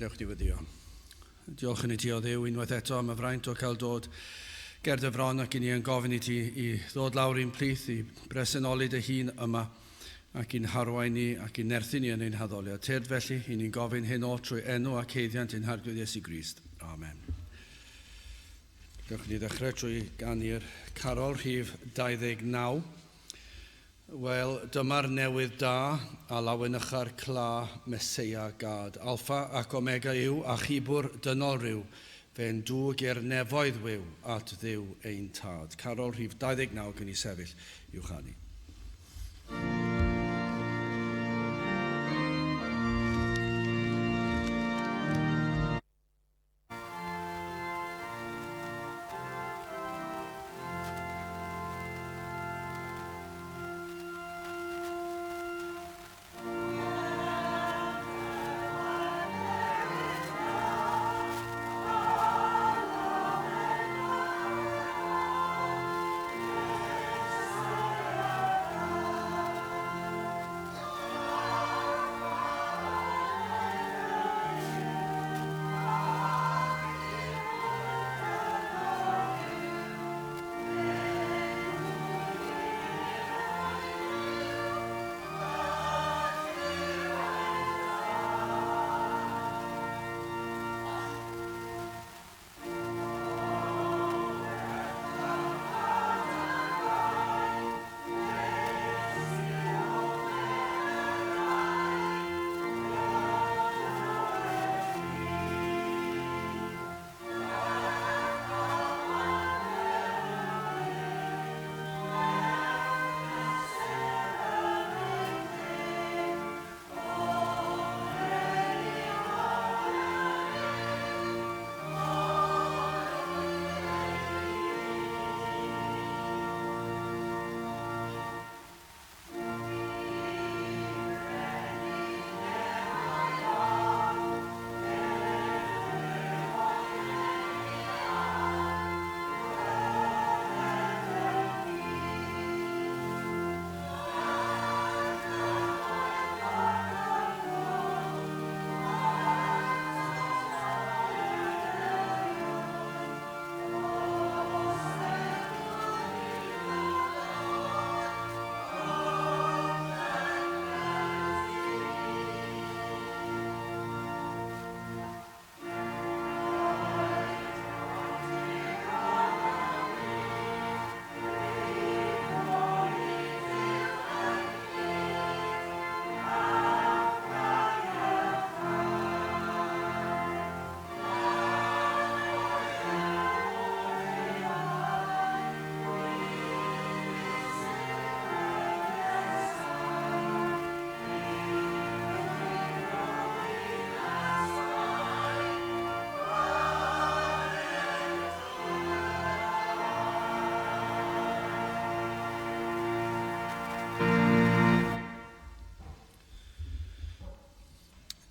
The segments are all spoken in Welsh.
Gadewch ni weddio. Diolch yn i ti o Dduw unwaith eto am y fraint o cael dod ger dy fron ac i ni yn gofyn i ti i ddod lawr i'n plith, i bresenoli dy hun yma ac i'n harwain ni ac i'n nerthu ni yn ein haddoliad. Tyrd felly, i ni'n gofyn hyn oll trwy enw ac haeddiant ein Harglwydd Iesu Grist. Amen. Gewch ni ddechrau trwy ganu'r carol rhif 29. Wel, dyma'r newydd da a lawenycha'r cla Meseia gad. Alffa ac Omega yw, achubwr dynol ryw, fe'n dwg i'r nefoedd wiw at Dduw ein tad. Carol rhif 29 gyn i sefyll i'w chanu.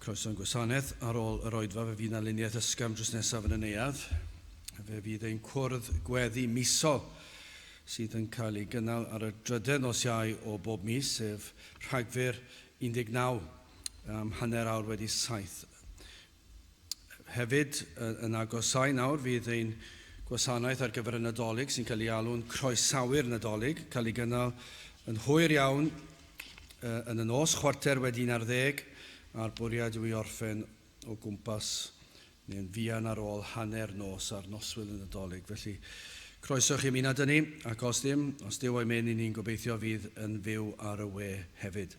Croeso yn gwasanaeth ar ôl yr oedfa, fe fydd 'na luniaeth ysgafn drws nesaf yn y neuadd. Fe fydd ein cwrdd gweddi misol sydd yn cael ei gynnal ar y drydedd nos Iau o bob mis, sef Rhagfyr 19 am 7:30. Hefyd, yn agosáu nawr, fydd ein gwasanaeth ar gyfer y Nadolig sy'n cael ei alw'n Croesawu'r Nadolig, cael ei gynnal yn hwyr iawn yn y nos, 11:15, a'r bwriad yw i orffen o gwmpas neu'n fuan ar ôl hanner nos ar noswyl y Nadolig. Felly, croeso chi ymuno â ni, ac os ddim, os Duw o'i myn, i ni'n gobeithio fydd yn fyw ar y we hefyd.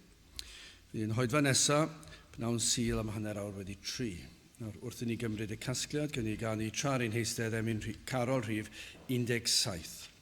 Fydd ein hoedfa nesaf, pnawn Sul am 3:30. Nawr, wrth i ni gymryd y casgliad, gawn ni ganu tra ar ein heistedd emyn carol rhif 17.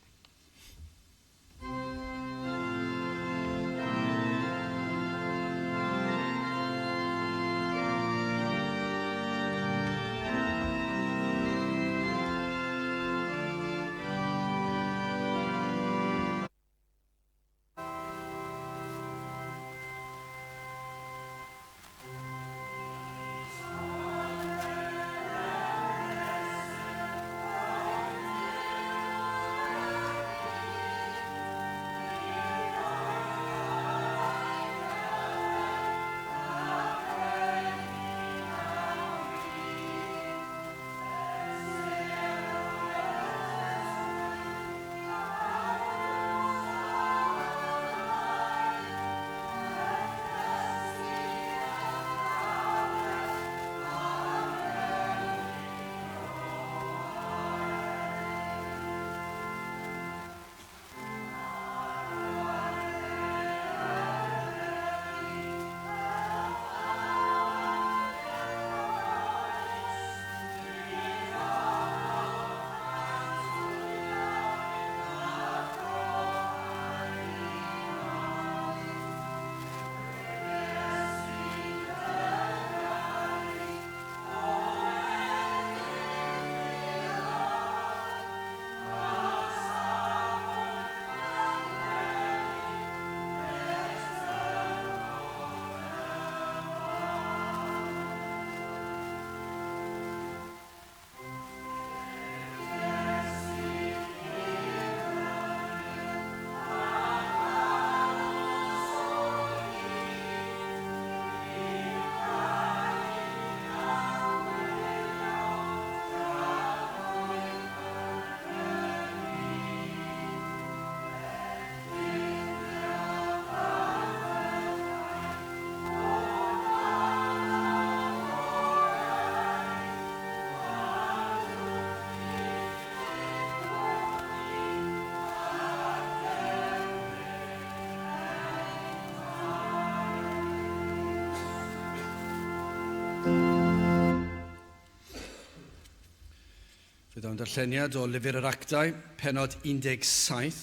Fe ddaw'n darlleniad o Lyfr yr Actau, penod 17,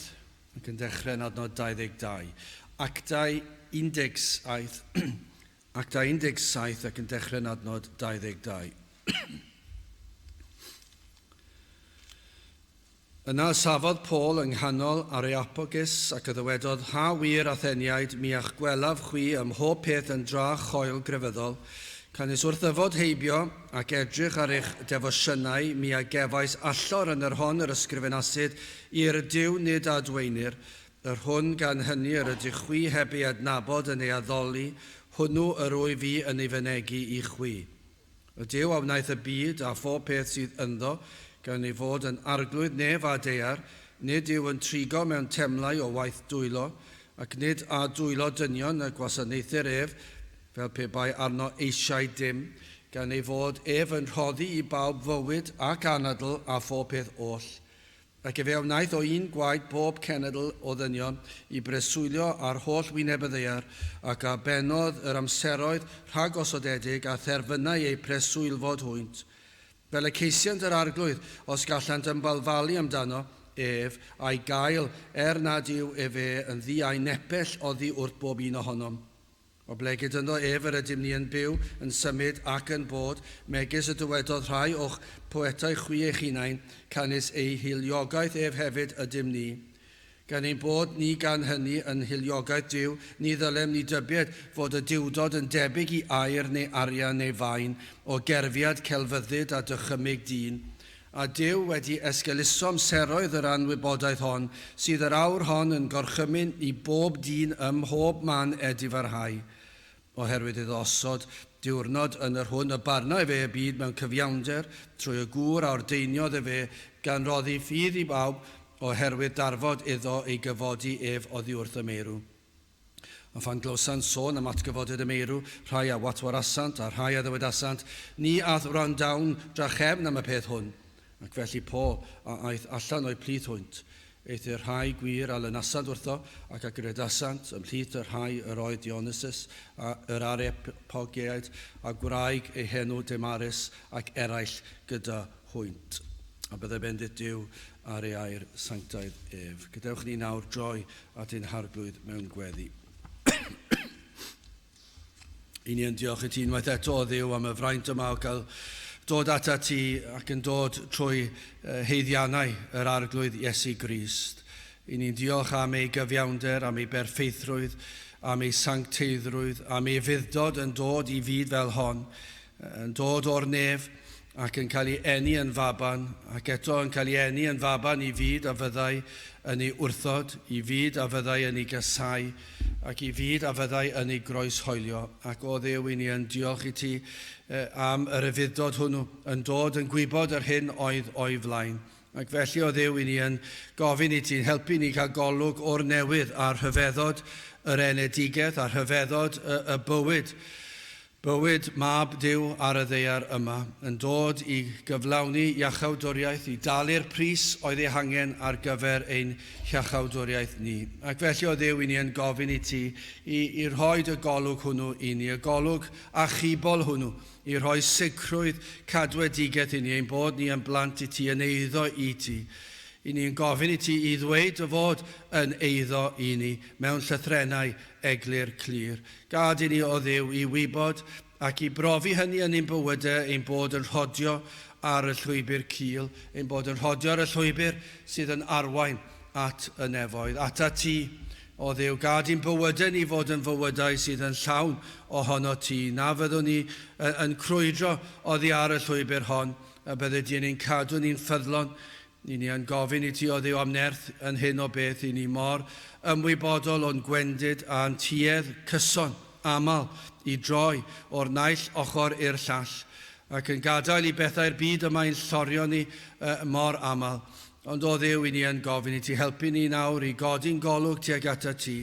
ac yn dechrau yn adnod 22. Actau 17, Actau 17 ac yn dechrau yn adnod 22. Yna safodd Paul yng nghanol Areopagus ac y ddywedodd, Ha wir, Atheniaid, mi a'ch gwelaf chwi ym mhob peth yn dra choel grefyddol. Canys wrth ddyfod heibio ac edrych ar eich defosiynau, mi a gefais allor yn yr hon yr ysgrifenasid i'r Duw nid adweinir, yr hwn gan hynny yr ydych chwi heb ei adnabod yn ei addoli, hwnnw yr wyf fi yn ei fynegi i chwi. Y Duw a wnaeth y byd a phob peth sydd ynddo, gan ei fod yn arglwydd nef a daear, nid yw yn trigo mewn temlau o waith dwylo, ac nid â dwylo dynion y gwasanaethir ef, fel pe bai arno eisiau dim, gan ei fod ef yn rhoddi i bawb fywyd ac anadl a phob peth oll. Ac efe a wnaeth o un gwaed bob cenedl o ddynion i breswylio ar holl wyneb y ddaear, ac a bennodd yr amseroedd rhagosodedig a therfynau eu preswylfod hwynt. Fel y ceisient yr Arglwydd, os gallant ymbalfalu amdano ef, a'i gael, er nad yw efe yn ddi a'i nepell oddi wrth bob un ohonom. Oblegid ynddo ef yr ydym ni yn byw, yn symud ac yn bod, megis y dywedodd rhai o'ch poetau chwi eich hunain, canys ei hiliogaeth ef hefyd ydym ni. Gan ein bod ni gan hynny yn hiliogaeth Duw, ni ddylem ni dybied fod y duwdod yn debyg i aur neu arian neu faen, o gerfiad celfyddyd a dychymyg dyn. A Duw wedi esgeuluso amseroedd yr anwybodaeth hon, sydd yr awr hon yn gorchymyn i bob dyn ym mhob man edifarhau. Oherwydd iddo osod diwrnod yn yr hwn y barna efe y byd mewn cyfiawnder, trwy y gŵr a ordeiniodd efe, gan roddi ffydd i bawb, oherwydd darfod iddo ei gyfodi ef oddi wrth y meirw. A phan glywsant sôn am atgyfodiad y meirw, rhai a watwarasant a rhai a ddywedasant, Ni a'th wrandawn drachefn am y peth hwn. Ac felly Paul a aeth allan o'u plith hwynt. Eithr rhai gwir a lynasant wrtho, ac a gredasant, ymhlith y rhai yr oedd Dionysus, a yr Areopagiaid, a gwraig ei henw Demaris, ac eraill gyda hwynt. A byddai bendith Duw ar ei air sanctaidd ef. Gadewch ni nawr droi at ein Harglwydd mewn gweddi. I ni yn diolch i ti unwaith eto, o Dduw, am y fraint yma o gael dod ata ti ac yn dod trwy heiddiannau yr Arglwydd Iesu Grist. I ni'n diolch am ei gyfiawnder, am ei berffeithrwydd, am ei sancteiddrwydd, am ei fuddod yn dod i fyd fel hon, yn dod o'r nef ac yn cael ei eni yn faban, ac eto yn cael ei eni yn faban i fyd a fyddai yn ei wrthod, i fyd a fyddai yn ei gasau, ac i fyd a fyddai yn ei groeshoelio. Ac o Dduw, i ni yn diolch i ti am yr ufudd-dod hwnnw, yn dod yn gwybod yr hyn oedd o'i flaen. Ac felly, o Dduw, i ni yn gofyn i ti'n helpu ni cael golwg o'r newydd ar rhyfeddod yr enedigaeth, a rhyfeddod y, y bywyd. Bywyd mab Duw ar y ddaear yma, yn dod i gyflawni iachawdwriaeth, i dalu'r pris oedd ei hangen ar gyfer ein hiachawdwriaeth ni. Ac felly, o Dduw, i ni yn gofyn i ti i, i rhoi dy golwg hwnnw i ni, y golwg achubol hwnnw, i rhoi sicrwydd cadwedigaeth i ni, ein bod ni yn blant i ti, yn eiddo i ti. I ni'n gofyn i ti i ddweud dy fod yn eiddo i ni mewn llythrennau eglur clir. Gad i ni, o Dduw, i wybod ac i brofi hynny yn ein bywydau, ein bod yn rhodio ar y llwybr cul, ein bod yn rhodio ar y llwybr sydd yn arwain at y nefoedd. Atat ti, o Dduw, gad i'n bywydau ni fod yn fywydau sydd yn llawn ohono ti. Na fyddwn ni yn crwydro oddi ar y llwybr hon, y bydde di yn ein cadw ni'n ffyddlon. I ni yn gofyn i ti, o Dduw, am nerth yn hyn o beth. I ni mor ymwybodol o'n gwendid a'n tuedd cyson, aml, i droi o'r naill ochr i'r llall, ac yn gadael i bethau'r byd yma i'n llorio ni mor aml. Ond o Dduw, i ni yn gofyn i ti helpu ni nawr i godi'n golwg tuag atat ti,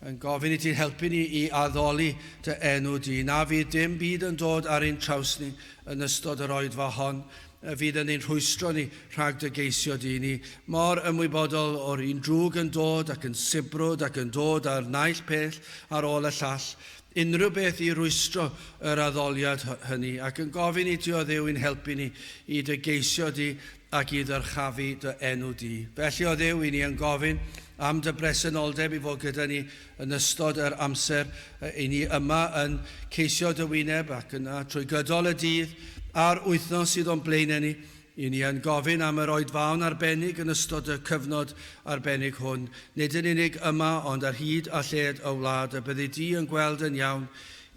yn gofyn i ti helpu ni i addoli dy enw di. Na fydd dim byd yn dod ar ein traws ni yn ystod yr oedfa hon. fydd yn ein rhwystro ni rhag dy geisio di. Ni mor ymwybodol o'r un drwg yn dod ac yn sibrwd ac yn dod ar naill peth ar ôl y llall. Unrhyw beth i rwystro yr addoliad hynny ac yn gofyn i ti o Dduw i'n helpu ni i dy geisio di ac i ddyrchafu dy enw di. Felly o Dduw, i ni yn gofyn am dy bresenoldeb i fod gyda ni yn ystod yr amser i ni yma yn ceisio dy wyneb ac yna trwy gydol y dydd a'r wythnos sydd o'n blaenau ni. I ni yn gofyn am yr oedfaon arbennig yn ystod y cyfnod arbennig hwn. Nid yn unig yma, ond ar hyd a lled y wlad, y byddi di yn gweld yn iawn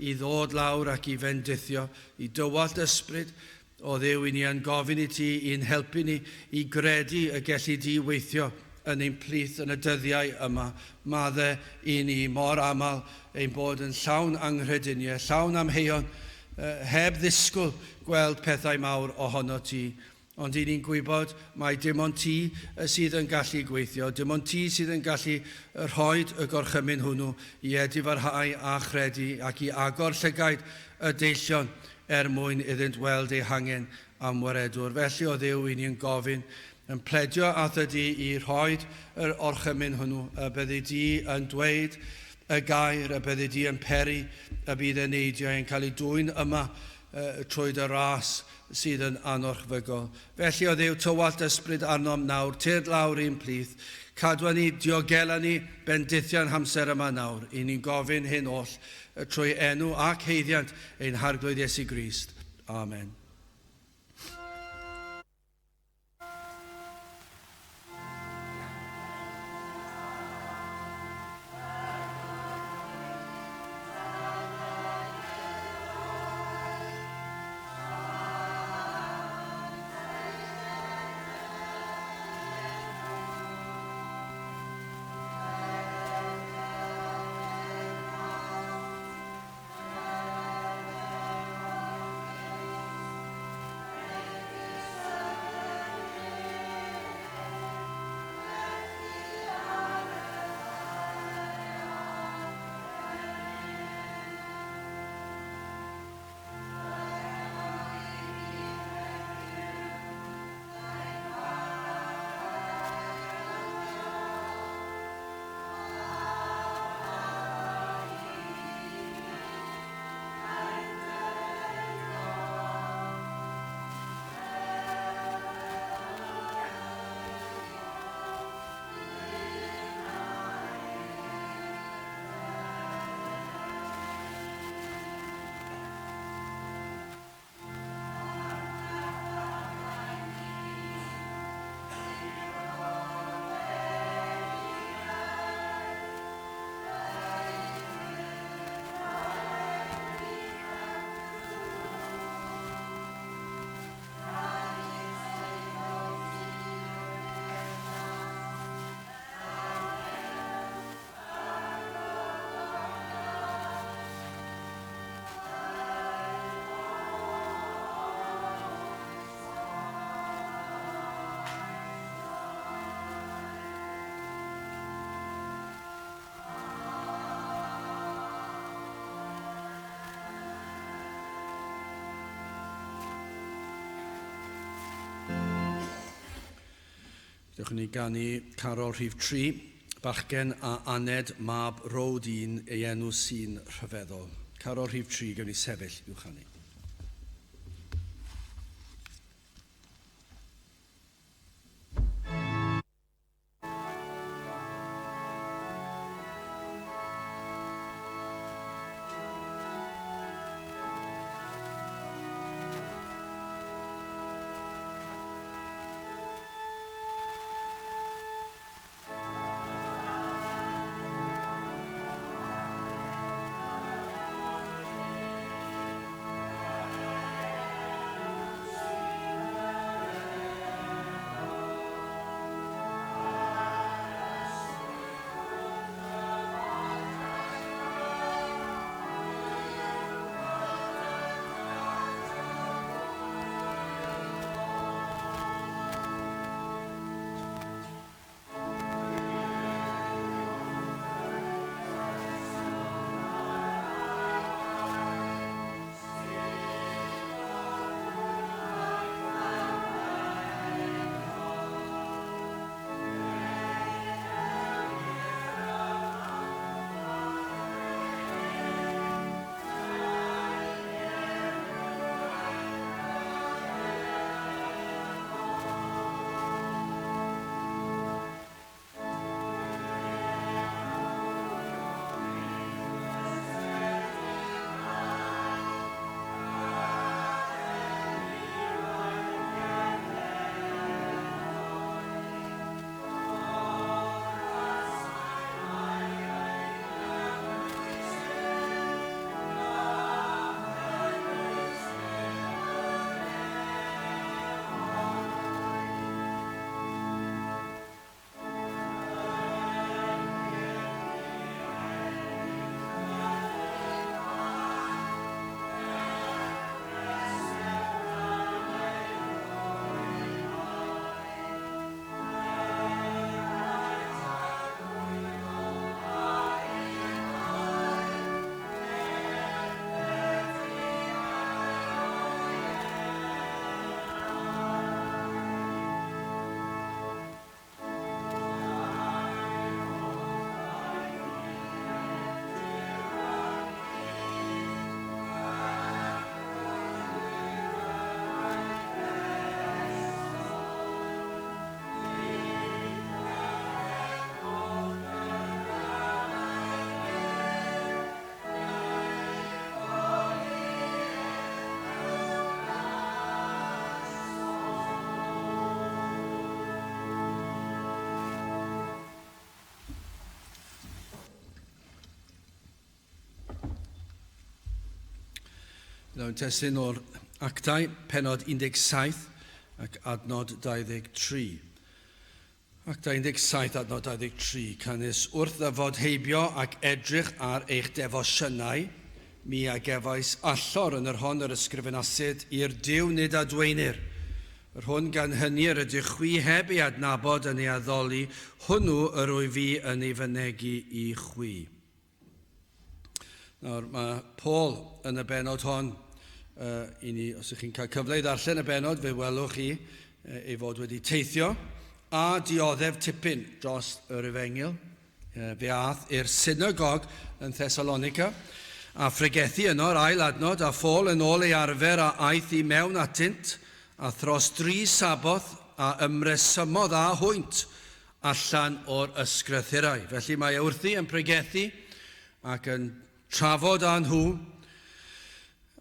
i ddod lawr ac i fendithio, i dywallt ysbryd o Dduw. I ni yn gofyn i ti i'n helpu ni i gredu y gelli di weithio yn ein plith yn y dyddiau yma. Madde i ni mor aml ein bod yn llawn anghrediniau, llawn amheuon, heb ddisgwyl gweld pethau mawr ohono ti. Ond i ni'n gwybod mai dim ond ti sydd yn gallu gweithio, dim ond ti sydd yn gallu rhoi y gorchymyn hwnnw i edifarhau a chredu ac i agor llygaid y deillion er mwyn iddynt weld eu hangen am waredwr. Felly o Dduw, i ni'n gofyn, yn pledio atho di i rhoi yr orchymyn hwnnw, y byddi di yn dweud y gair, y byddi di yn peri y bydd eneidiau yn cael ei dwyn yma trwy dy ras sydd yn anorchfygol. Felly o Dduw, tywallt ysbryd arnom nawr, tyrd lawr i'n plith, cadwa ni, diogela ni, bendithion hamser yma nawr. I ni'n gofyn hyn oll trwy enw ac haeddiant ein Harglwydd Iesu Grist. Amen. Dewch ni ganu carol rhif 3, bachgen a aned mab Rodin ei enw sy'n rhyfeddol. Carol rhif 3, gawn ni sefyll i'w chanu. Mewn testun o'r Actau, penod 17 ac adnod 23. Actau 17, adnod 23, canys wrth ddyfod heibio ac edrych ar eich defosiynau, mi a gefais allor yn yr hon yr ysgrifenasid i'r Duw nid adweinir, yr hwn gan hynny yr ydych chwi heb ei adnabod yn ei addoli, hwnnw yr wyf fi yn ei fynegi i chwi. Nawr, mae Paul yn y benod hon, i ni, os ydych chi'n cael cyfle i ddarllen y benod, fe welwch chi ei fod wedi teithio a dioddef tipyn dros yr efengyl. Fe ath i'r synagog yn Thessalonica a phregethu yno, yr ail adnod, a Phaul yn ôl ei arfer a aeth i mewn atynt, a thros dri Saboth a ymresymodd â hwynt allan o'r ysgrythurau. Felly mae e wrthi yn pregethu ac yn trafod â nhw,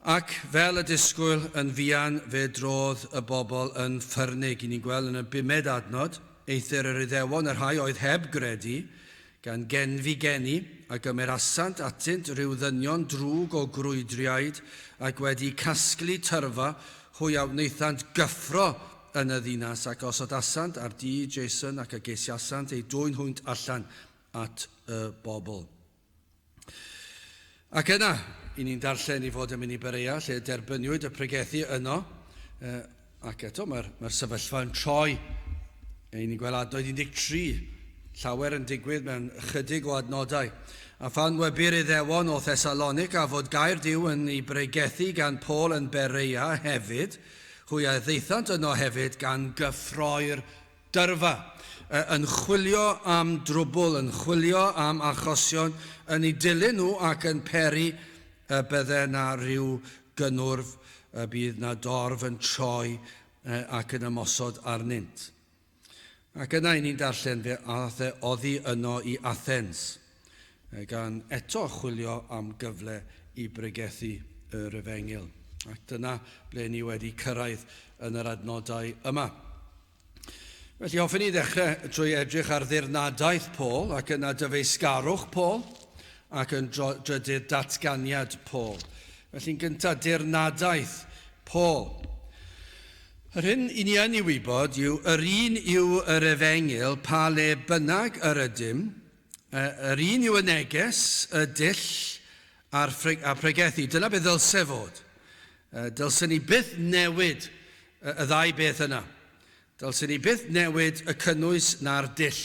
ac fel y disgwyl yn fuan fe drodd y bobl yn ffyrnig. I ni'n gweld yn y bumed adnod, eithr yr Iddewon, y rhai oedd heb gredu, gan genfigeni, a gymerasant atynt rhyw ddynion drwg o grwydriaid, ac wedi casglu tyrfa, hwy a wnaethant gyffro yn y ddinas, ac osodasant ar dŷ Jason, ac a geisiasant eu dwyn hwynt allan at y bobl. Ac yna, i ni'n darllen i fod yn mynd i Berea, lle derbyniwyd y pregethu yno, ac eto mae'r mae sefyllfa yn troi. I ni'n gweld adnod 13, llawer yn digwydd mewn ychydig o adnodau. A phan wybir Iddewon o Thesalonica fod gair Duw yn ei bregethu gan Paul yn Berea hefyd, Hwy a ddaethant yno hefyd gan gyffroi'r dyrfa, yn chwilio am drwbl, yn chwilio am achosion, yn eu dilyn nhw ac yn peri y bydde 'na ryw gynnwrf, y bydd 'na dorf yn troi ac yn ymosod arnynt. Ac yna i ni'n darllen fe aeth e oddi yno i Athens, gan eto chwilio am gyfle i bregethu yr efengyl. Ac dyna ble ni wedi cyrraedd yn yr adnodau yma. Felly hoffwn i ddechrau trwy edrych ar ddirnadaeth Paul ac yna dyfeisgarwch Paul ac yn drydydd datganiad Paul. Felly'n gyntaf, dirnadaeth Paul. Yr hyn i ni yn ei wybod yw yr un yw yr efengyl pa le bynnag yr ydym, yr un yw y neges, y dull a'r a pregethu. Dyna beth ddylse fod. Dylse ni byth newid y ddau beth yna. Dylse ni byth newid y cynnwys na'r dull.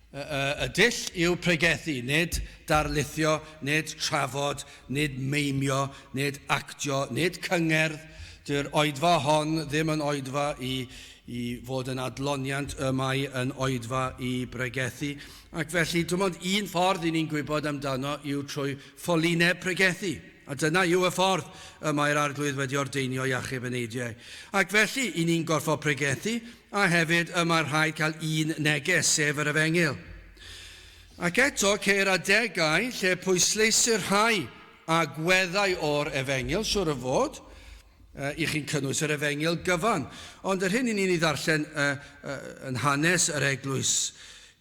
Y dull yw pregethu, nid darlithio, nid trafod, nid meimio, nid actio, nid cyngerdd. Dyw'r oedfa hon ddim yn oedfa i, i fod yn adloniant, y mae yn oedfa i bregethu. Ac felly, dim ond un ffordd i ni'n gwybod amdano yw trwy ffolineb pregethu. A dyna yw y ffordd y mae'r Arglwydd wedi ordeinio i achub eneidiau. Ac felly, i ni'n gorfod pregethu, a hefyd y mae rhaid cael un neges, sef yr Efengyl. Ac eto, ceir adegau lle pwysleisir rhai agweddau o'r Efengyl, siwr o fod, i chi'n cynnwys yr Efengyl gyfan. Ond yr hyn i ni'n ei ddarllen yn hanes yr Eglwys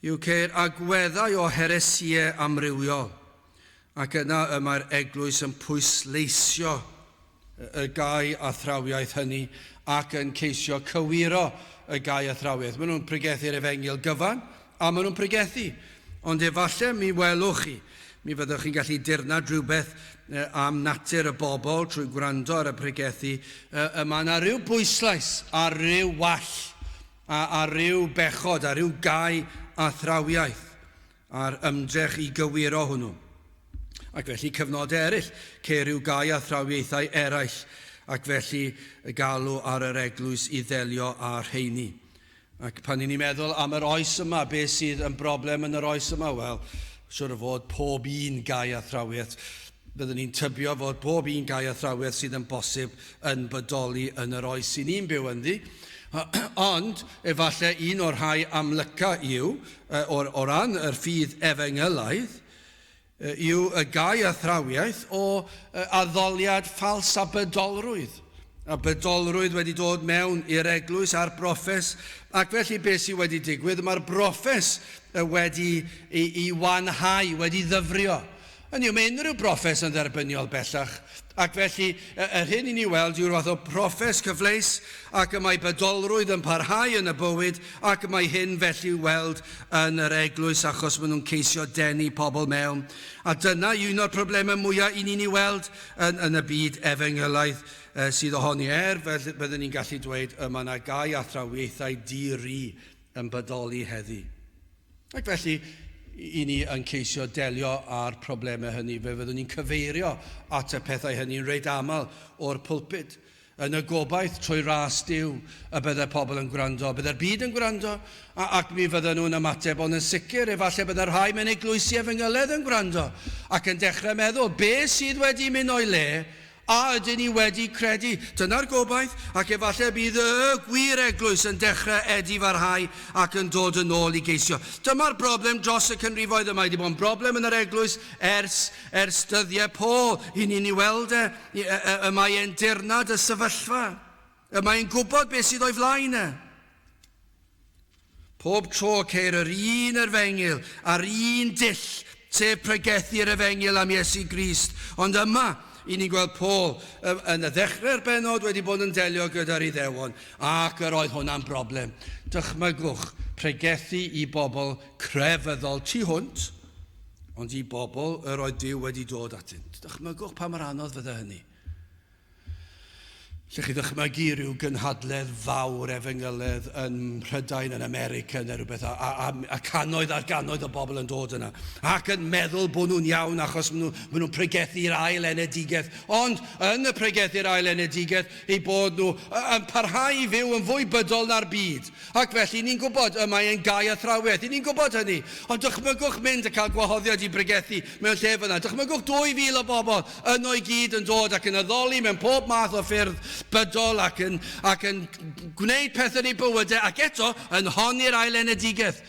yw ceir agweddau o heresïau amrywiol. Ac yna y mae'r Eglwys yn pwysleisio y gau athrawiaeth hynny ac yn ceisio cywiro y gau athrawiaeth. Maen nhw'n pregethu'r Efengyl gyfan, a maen nhw'n pregethu. Ond efallai mi welwch chi, mi fyddwch chi'n gallu dirnad rhywbeth am natur y bobl trwy gwrando ar y pregethu, y mae yna rhyw bwyslais ar ryw wall, ar ryw bechod, ar ryw gau athrawiaeth. a'r ymdrech i gywiro hwnnw. Ac felly cyfnodau eraill, ceir rhyw gau athrawiaethau eraill, ac felly y galw ar yr eglwys i ddelio â rheini. Ac pan i ni'n meddwl am yr oes yma, beth sydd yn broblem yn yr oes yma? Wel, siwr o fod pob un gau athrawiaeth. Byddwn ni'n tybio fod pob un gau athrawiaeth sydd yn bosib yn bodoli yn yr oes sy'n ni'n byw ynddi. Ond efallai un o'r rhai amlyca yw, o, o ran yr ffydd efengylaidd, yw y gau athrawiaeth o addoliad ffals a bydolrwydd. A bydolrwydd wedi dod mewn i'r eglwys a'r broffes, ac felly beth sydd wedi digwydd, mae'r broffes wedi ei, ei wanhau, wedi ddyfrio. Hynny yw, mae unrhyw broffes yn dderbyniol bellach, ac felly yr hyn i ni weld yw'r fath o broffes cyfleus, ac y mae bydolrwydd yn parhau yn y bywyd, ac y mae hyn felly i'w weld yn yr eglwys achos maen nhw'n ceisio denu pobl mewn. A dyna un o'r problemau mwyaf i ni'n ei weld yn, yn y byd efengylaidd sydd ohoni. Er, fel byddwn ni'n gallu dweud, y mae yna gau athrawiaethau di-ri yn bodoli heddi. Ac felly, i ni yn ceisio delio â'r problemau hynny, fe fyddwn ni'n cyfeirio at y pethau hynny'n reit aml o'r pulpud, yn y gobaith trwy ras Duw y byddai pobl yn gwrando, byddai'r byd yn gwrando, ac mi fydden nhw'n ymateb, ond yn sicr efallai byddai rhai mewn eglwysi efengyledd yn gwrando ac yn dechrau meddwl, be sydd wedi mynd o'i le A ydyn ni wedi credu? Dyna'r gobaith, ac efallai y bydd y gwir eglwys yn dechrau edifarhau ac yn dod yn ôl i geisio. Dyma'r broblem dros y canrifoedd yma. Mae wedi bod yn broblem yn yr eglwys ers, ers dyddiau Paul. I ni'n ei weld e, y, y, y mae e'n dirnad y sefyllfa. Y mae'n gwybod beth sydd o'i flaen e. Pob tro ceir yr un erfengyl a'r un dull, sef pregethu'r efengyl am Iesu Grist. Ond yma, i ni'n gweld Paul yn y ddechrau'r bennod wedi bod yn delio gyda'r Iddewon, ac yr oedd hwnna'n broblem. Dychmygwch, pregethu i bobl crefyddol tu hwnt, ond i bobl yr oedd Duw wedi dod atynt. Dychmygwch pa mor anodd fydde hynny. Lle chi ddychmygu rhyw gynhadledd fawr efengyledd yn Mhrydain, yn America neu rhywbeth, a, a, a, a cannoedd ar gannoedd o bobl yn dod yna, ac yn meddwl bod nhw'n iawn achos maen nhw'n nhw, nhw pregethu'r ail enedigaeth. Ond yn y pregethu'r ail enedigaeth, eu bod nhw yn parhau i fyw yn fwy bydol na'r byd. Ac felly, ni'n gwybod, y mae e'n gau athrawiaeth. I ni'n gwybod hynny. Ond dychmygwch mynd a cael gwahoddiad i bregethu mewn lle fyna. Dychmygwch 2,000 o bobl yno i gyd yn dod ac yn addoli mewn pob math o ffyrdd bydol ac yn, ac yn gwneud pethau yn eu bywydau ac eto yn honni'r ail enedigaeth.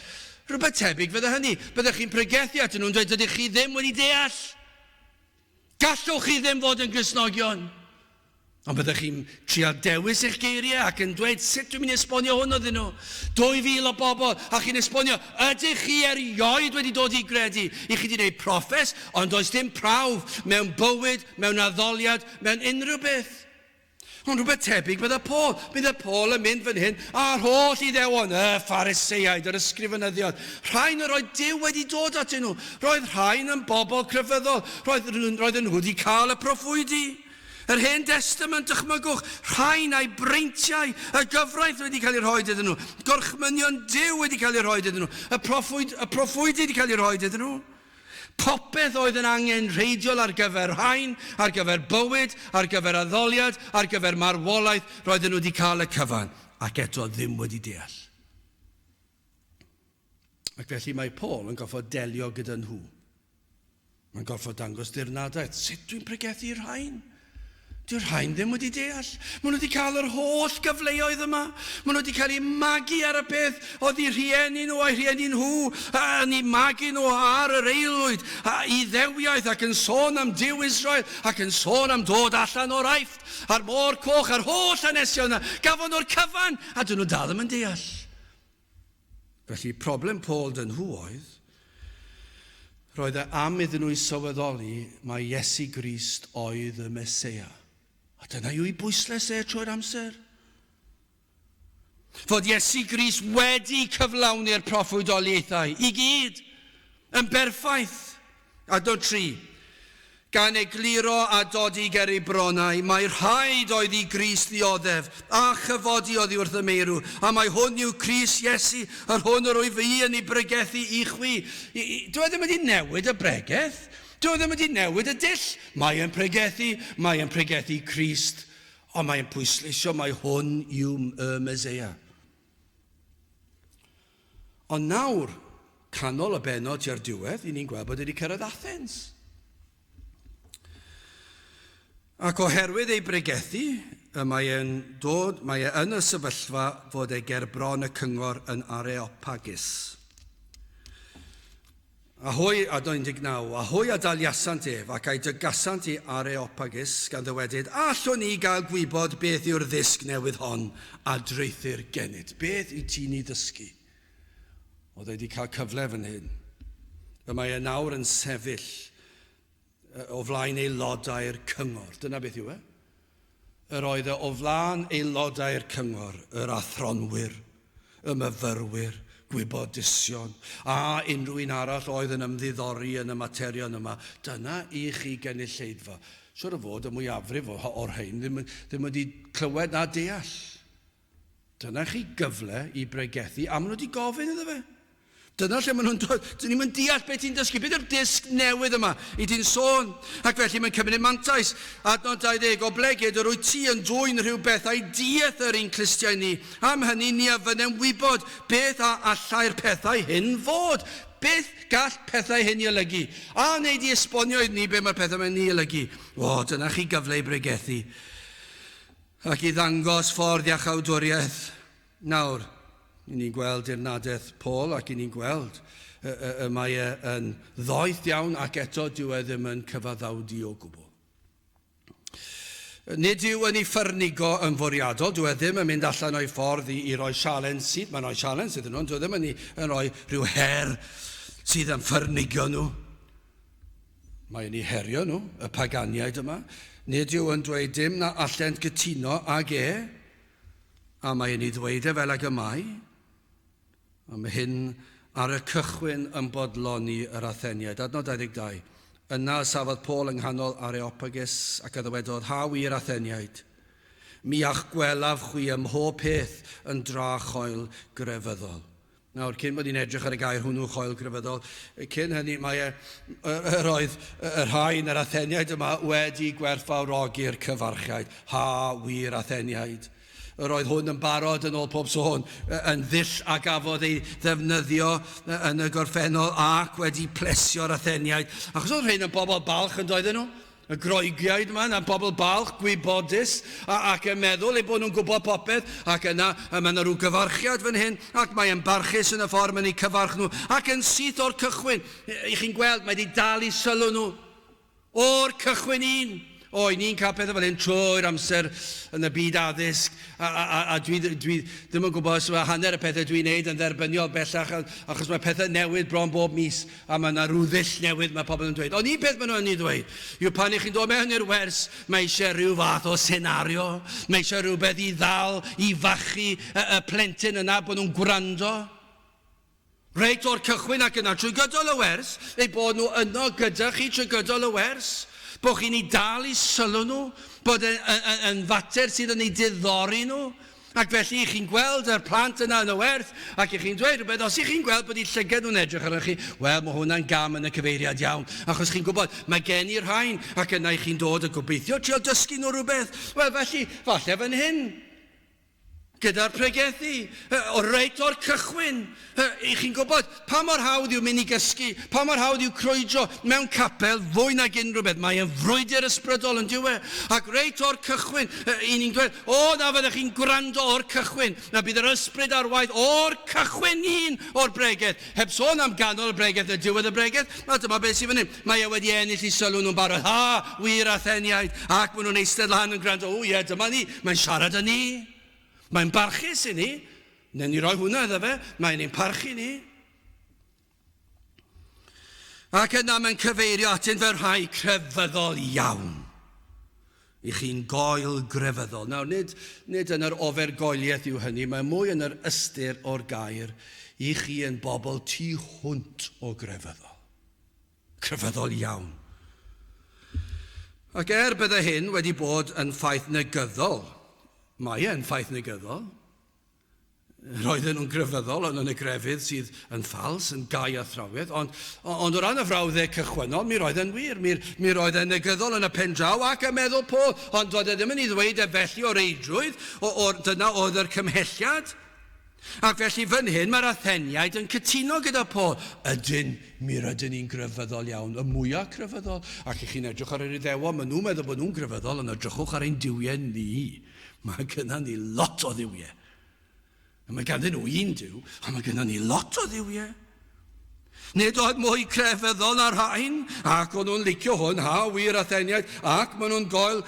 Rhywbeth tebyg fydde hynny. Byddech chi'n pregethu atyn nhw'n dweud, dydych chi ddim wedi deall. Gallwch chi ddim fod yn Gristnogion. Ond byddech chi'n trial dewis eich geiriau ac yn dweud, sut dwi'n mynd i esbonio hwn iddyn nhw? 2,000 o bobl, a chi'n esbonio, ydych chi erioed wedi dod i gredu? I chi wedi gwneud proffes, ond does dim prawf mewn bywyd, mewn addoliad, mewn unrhyw beth. Ond rhywbeth tebyg bydde Paul. Bydde Paul yn mynd fan hyn, a'r holl Iddewon, y Phariseaid, yr ysgrifenyddion, rhain yr oedd Duw wedi dod atyn nhw. Roedd rhain yn bobl crefyddol. Roedd, roedden nhw wedi cael y proffwydi. Yr Hen Destament, dychmygwch, rhain a'i breintiau, y gyfraith wedi cael ei rhoi iddyn nhw, gorchmynion Duw wedi cael ei rhoi iddyn nhw, y, proffwyd, y proffwydi wedi cael ei rhoi iddyn nhw. Popeth oedd yn angenrheidiol ar gyfer rhain, ar gyfer bywyd, ar gyfer addoliad, ar gyfer marwolaeth, roedden nhw wedi cael y cyfan, ac eto ddim wedi deall. Ac felly mae Paul yn gorfod delio gyda nhw. Mae'n gorfod dangos dirnadaeth. Sut dwi'n pregethu i'r rhain? Dyw'r rhain ddim wedi deall. Maen nhw wedi cael yr holl gyfleoedd yma. Maen nhw wedi cael eu magu ar y peth oedd eu rhieni nhw a'u rhieni nhw yn eu magu nhw ar yr aelwyd a Iddewiaeth ac yn sôn am Duw Israel ac yn sôn am dod allan o'r Aifft a'r Môr Coch a'r holl hanesion yna. Gafon nhw'r cyfan a dyn nhw dal ddim yn deall. Felly problem Paul dyn nhw oedd, roedd e am iddyn nhw i sylweddoli mai Iesu Grist oedd y Meseia. A dyna yw ei bwyslais e trwy'r amser. Fod Iesu Grist wedi cyflawni'r proffwydoliaethau i gyd yn berffaith. Adnod 3. Gan egluro a dodi ger ei bronnau, mai rhaid oedd i Grist ddioddef, a chyfodi oddi wrth y meirw, a mai hwn yw Crist Iesu, yr hwn yr wyf fi yn ei bregethu i chwi. Dyw e ddim wedi newid y bregeth. Dyw e ddim wedi newid y dull. Mae e'n pregethu, mae e'n pregethu Crist, ond mae e'n pwysleisio mai hwn yw y Meseia. Ond nawr, canol y bennod tua'r diwedd, i ni'n gweld bod wedi cyrraedd Athens. Ac oherwydd ei bregethu, y mae e'n dod, mae e yn y sefyllfa fod e ger bron y cyngor yn Areopagus. A hwy, adnod 19, a hwy a daliasant ef, ac a'i dygasant i Areopagus, gan ddywedyd, A allwn ni gael gwybod beth yw'r ddysg newydd hon a draethir gennyt? Beth wyt ti'n ei ddysgu? Oedd e wedi cael cyfle fan hyn. Y mae e nawr yn sefyll. o flaen aelodau'r cyngor. Dyna beth yw e. Yr oedd e o flaen aelodau'r cyngor, yr athronwyr, y myfyrwyr, gwybodusion, a unrhyw un arall oedd yn ymddiddori yn y materion yma. Dyna i chi gynulleidfa. Siwr o fod y mwyafrif o'r rhain ddim, ddim wedi clywed na deall. Dyna chi gyfle i bregethu, a maen nhw wedi gofyn iddo fe. Dyna lle maen nhw'n dod. Dyn ni'n deall beth ti'n dysgu. Beth yw'r dysg newydd yma i ti'n sôn? Ac felly mae'n cymryd mantais. Adnod 20, oblegid yr wyt ti yn dwyn rhyw bethau dieithr i'n clustiau ni. Am hynny ni a fynnem wybod beth a allai'r pethau hyn fod. Beth gall pethau hyn i olygu? A wnei di esbonio i ni beth mae'r pethau yma'n ei olygu? O, dyna chi gyfle i bregethu ac i ddangos ffordd iachawdwriaeth. Nawr, i ni'n gweld dirnadaeth Paul ac i ni'n gweld y, y, y mae e yn ddoeth iawn ac eto dyw e ddim yn cyfaddawdu o gwbl. Nid yw yn ei ffyrnigo yn fwriadol, dyw e ddim yn mynd allan o'i ffordd i, i roi sialens sydd, mae'n rhoi sialens iddyn nhw, ond dyw e ddim yn, yn rhoi rhyw her sydd yn ffyrnigio nhw. Mae'n eu herio nhw, y paganiaid yma. Nid yw yn dweud dim na allent gytuno ag e, a mae'n ei ddweud e fel ag y mae. A mae hyn ar y cychwyn yn bodloni yr Atheniaid. Adnod 22. Yna safodd Paul yng nghanol Areopagus ac a ddywedodd, Ha wir Atheniaid, mi a'ch gwelaf chwi ym mhob peth yn dra choel grefyddol. Nawr, cyn bod ni'n edrych ar y gair hwnnw, choel grefyddol, cyn hynny mae e, yr oedd y rhai yn yr Atheniaid yma wedi gwerthfawrogi'r cyfarchiaid. Ha wir Atheniaid. Yr oedd hwn yn barod yn ôl pob sôn, yn ddull a gafodd ei ddefnyddio yn y gorffennol ac wedi plesio'r Atheniaid. Achos oedd rhain yn bobl balch yn doedden nhw. Y Groegiaid yma, yna bobl balch, gwybodus, a, ac yn meddwl eu bod nhw'n gwybod popeth, ac yna y mae yna rhyw gyfarchiad fan hyn, ac mae yn barchus yn y ffordd mae'n eu cyfarch nhw, ac yn syth o'r cychwyn, i chi'n gweld, mae wedi dal i sylw nhw. O'r cychwyn un! O, i ni'n cael pethau fel hyn trwy'r amser yn y byd addysg, a, a, a, a dwi, dwi ddim yn gwybod os mae hanner y pethau dwi'n neud yn dderbyniol bellach, achos mae pethau newydd bron bob mis, a mae yna rhyw ddull newydd mae pobl yn dweud. Ond un peth maen nhw'n ei ddweud yw pan i chi'n dod mewn i'r wers, mae eisiau rhyw fath o senario, mae eisiau rhywbeth i ddal, i fachu y, y plentyn yna bod nhw'n gwrando. Reit o'r cychwyn ac yna trwy gydol y wers, eu bod nhw yno gyda chi trwy gydol y wers, bod chi'n eu dal i sylw nhw, bod yn, yn, yn, yn fater sydd yn eu diddori nhw. Ac felly i chi'n gweld yr plant yna yn y werth, ac i chi'n dweud rhywbeth, os i chi'n gweld bod eu llygad nhw'n edrych arnoch chi, wel, mae hwnna'n gam yn y cyfeiriad iawn, achos chi'n gwybod, mae gen i rhain, ac yna i chi'n dod a gobeithio trio dysgu nhw rhywbeth. Wel, felly, falle fan hyn. Gyda'r pregethu, o reit o'r cychwyn, i chi'n gwybod pa mor hawdd yw mynd i gysgu, pa mor hawdd yw crwydro mewn capel fwy nag unrhyw beth. Mae e'n frwydr ysbrydol yn dyw e. Ac reit o'r cychwyn, i ni'n dweud, o na fyddech chi'n gwrando o'r cychwyn, na bydd yr ysbryd ar waith o'r cychwyn un o'r bregeth. Heb sôn am ganol y bregeth na diwedd y bregeth, a dyma beth sydd fan hyn. Mae e wedi ennill i sylw nhw'n barod. Ha, wir Atheniaid! Ac maen nhw'n eistedd lan yn gwrando. O ie, dyma ni. Mae'n siarad â ni. Mae'n barchus i ni. Newn ni roi hwnna iddo fe. Mae'n ein parchu ni. Ac yna mae'n cyfeirio atynt fel rhai crefyddol iawn. I chi'n goel grefyddol. Nawr, nid, nid yn yr ofergoeliaeth yw hynny, mae mwy yn yr ystyr o'r gair i chi yn bobl tu hwnt o grefyddol. Crefyddol iawn. Ac er bydde hyn wedi bod yn ffaith negyddol, mae e'n ffaith negyddol, roedden nhw'n grefyddol ond yn y grefydd sydd yn ffals, yn gau athrawiaeth, ond, ond o ran y frawddeg cychwynnol, mi roedd e'n wir, mi, mi roedd e'n negyddol yn y pen draw ac yn meddwl Paul, ond doedd e ddim yn ei ddweud e felly o reidrwydd, o, o, dyna oedd yr cymhelliad. Ac felly fan hyn mae'r Atheniaid yn cytuno gyda Paul. Ydyn, mi rydyn ni'n grefyddol iawn, y mwyaf crefyddol. Ac i chi'n edrych ar yr Iddewon, maen nhw'n meddwl bod nhw'n grefyddol, ond edrychwch ar ein duwiau ni. Mae gynna ni lot o dduwiau. A mae ganddyn nhw un duw, ond mae gynna ni lot o dduwiau. Nid oedd mwy crefyddol na'r rhain, ac o'n nhw'n licio hwn, ha, wir Atheniaid, ac maen nhw'n goel,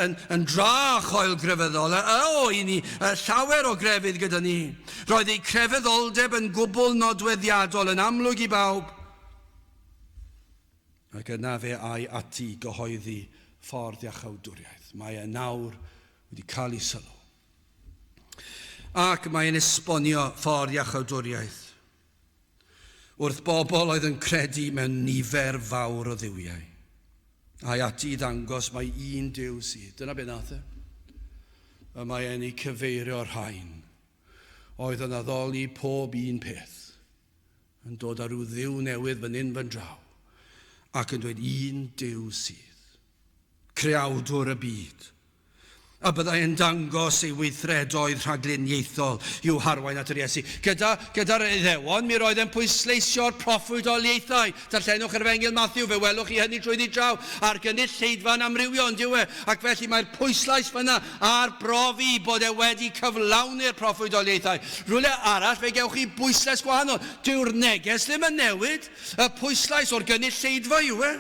yn, yn dra choel grefyddol. O, i ni, llawer o grefydd gyda ni. Roedd eu crefyddoldeb yn gwbl nodweddiadol, yn amlwg i bawb. Ac yna fe ai ati i gyhoeddi ffordd iachawdwriaeth. Mae e nawr wedi cael ei sylw. Ac mae'n esbonio ffordd iachawdwriaeth wrth bobl oedd yn credu mewn nifer fawr o dduwiau. Ai ati i ddangos mai un Duw sydd. Dyna be nath e. Y mae e'n ei cyfeirio rhain oedd yn addoli pob un peth, yn dod â rhyw dduw newydd fan hyn fan draw, ac yn dweud un Duw sydd, creawdwr y byd, a byddai yn dangos ei weithredoedd rhagluniaethol i'w harwain at yr Iesu. Gyda, gyda'r Iddewon, mi roedd e'n pwysleisio'r proffwydoliaethau. Darllenwch yr Efengyl Mathew, fe welwch chi hynny trwyddi draw, a'r gynulleidfa'n amrywio, on'd yw e? Ac felly mae'r pwyslais fyna ar brofi bod e wedi cyflawni'r proffwydoliaethau. Rhywle arall fe gewch chi bwyslais gwahanol. Dyw'r neges ddim yn newid, y pwyslais o'r gynulleidfa yw e.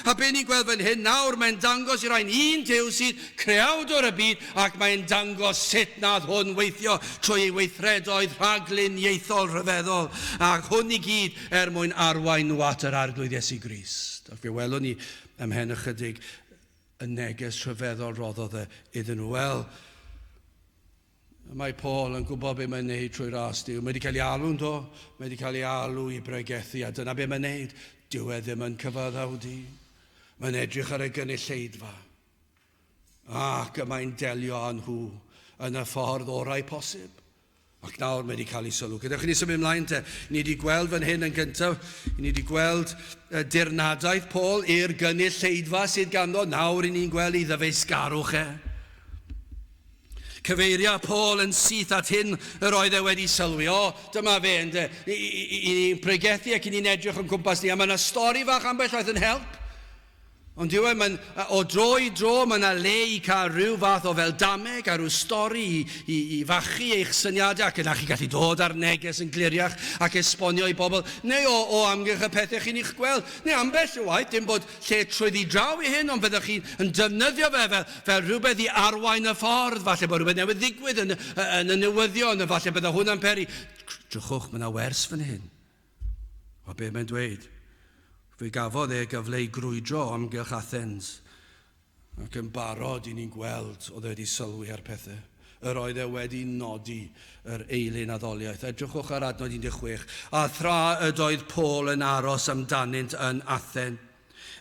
A be ni'n gweld fan hyn nawr, mae'n dangos i rai'n un Duw sydd creawdwr y byd, ac mae'n dangos sut nath hwn weithio trwy ei weithredoedd rhagluniaethol rhyfeddol, a hwn i gyd er mwyn arwain nhw at yr Arglwydd Iesu Grist. Ac fe welwn ni ymhen ychydig y neges rhyfeddol roddodd e iddyn nhw. Wel, Mae Paul yn gwybod beth mae'n neud trwy ras Duw. Mae wedi cael ei alw'n do, mae wedi cael ei alw i bregethu, a dyna beth mae'n neud. Dyw e ddim yn cyfaddawdu. Mae'n edrych ar y gynulleidfa. Ac y mae'n delio â nhw yn y ffordd orau posib. Ac nawr mae wedi cael ei sylw. Gadewch i ni symud ymlaen te. Ni wedi gweld fan hyn yn gyntaf, ni wedi gweld dirnadaeth Paul i'r gynulleidfa sydd ganddo. Nawr i ni'n gweld ei ddyfeisgarwch e. Cyfeiria Paul yn syth at hyn yr oedd e wedi sylwi. O, dyma fe, ynde. I, i, i ni'n pregethu ac i ni'n edrych o'n cwmpas ni, a mae yna stori fach ambell waith yn help. Ond dyw e, mae'n, o dro i dro, mae yna le i cael rhyw fath o fel dameg a rhyw stori i, i, i fachu eich syniadau ac yna chi'n gallu dod ar neges yn gliriach ac esbonio i bobl, neu o, o amgylch y pethau chi'n eich gweld, neu ambell i waith, dim bod lle trwyddi draw i hyn, ond byddwch chi'n defnyddio fe fel, fel rhywbeth i arwain y ffordd, falle bod rhywbeth newydd ddigwydd yn, yn y newyddion, falle bydde hwnna'n peri. Drychwch, mae yna wers fan hyn. O be mae'n dweud? Fe gafodd e gyfle i grwydro o amgylch Athens, ac yn barod i ni'n gweld oedd e wedi sylwi ar pethau. Yr oedd e wedi nodi yr eilun addoliaeth. Edrychwch ar adnod 16. A thra ydoedd Paul yn aros amdanynt yn Athen,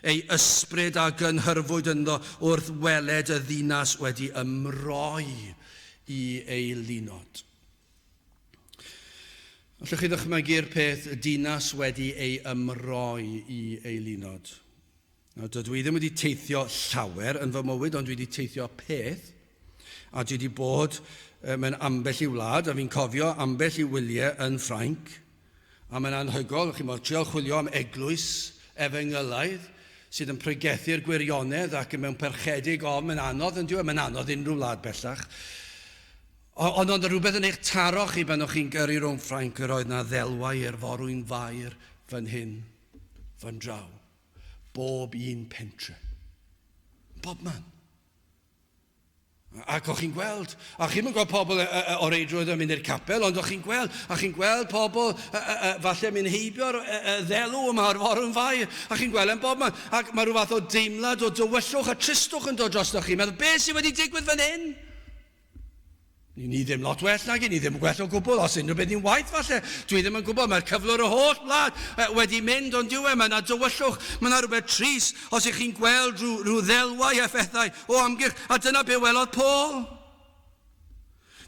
ei ysbryd a gynhyrfwyd ynddo wrth weled y ddinas wedi ymroi i eilunod. Allwch chi ddychmygu'r peth y dinas wedi ei ymroi i eilunod? Nawr, dydw i ddim wedi teithio llawer yn fy mywyd, ond dwi wedi teithio peth, a dwi wedi bod mewn ambell i wlad, a fi'n cofio ambell i wyliau yn Ffrainc, a mae'n anhygoel, chi'n bod, trial chwilio am eglwys efengylaidd sydd yn pregethu'r gwirionedd ac yn mewn perchedig o, mae'n anodd yn diwedd, mae'n anodd unrhyw wlad bellach. Ond oedd rhywbeth yn eich taro chi pan o'ch chi'n gyrru rhwng Ffrainc yr oedd 'na ddelwau i'r forwyn fair fan hyn, fan draw. Bob un pentre. Bob man. Ac o'ch chi'n gweld, a chi'm yn gweld pobl o reidrwydd yn mynd i'r capel, ond o'ch chi'n gweld, a chi'n gweld pobl falle mynd heibio'r ddelw yma o'r forwyn fair, a chi'n gweld e'n bob man. Ac mae rhyw fath o deimlad o dywyllwch a tristwch yn dod drostoch chi. Meddwl, beth sydd wedi digwydd fan hyn? Ni, ni ddim lot well nag i, ni ddim yn gwell o gwbl, os unrhyw beth ni'n waith falle. Dwi ddim yn gwybod, mae'r cyflwr y holl wlad wedi mynd, ond dyw e, mae yna dywyllwch, mae yna rhywbeth trist, os ych chi'n gweld rhyw, rhyw ddelwau a phethau o amgylch, a dyna be welodd Paul.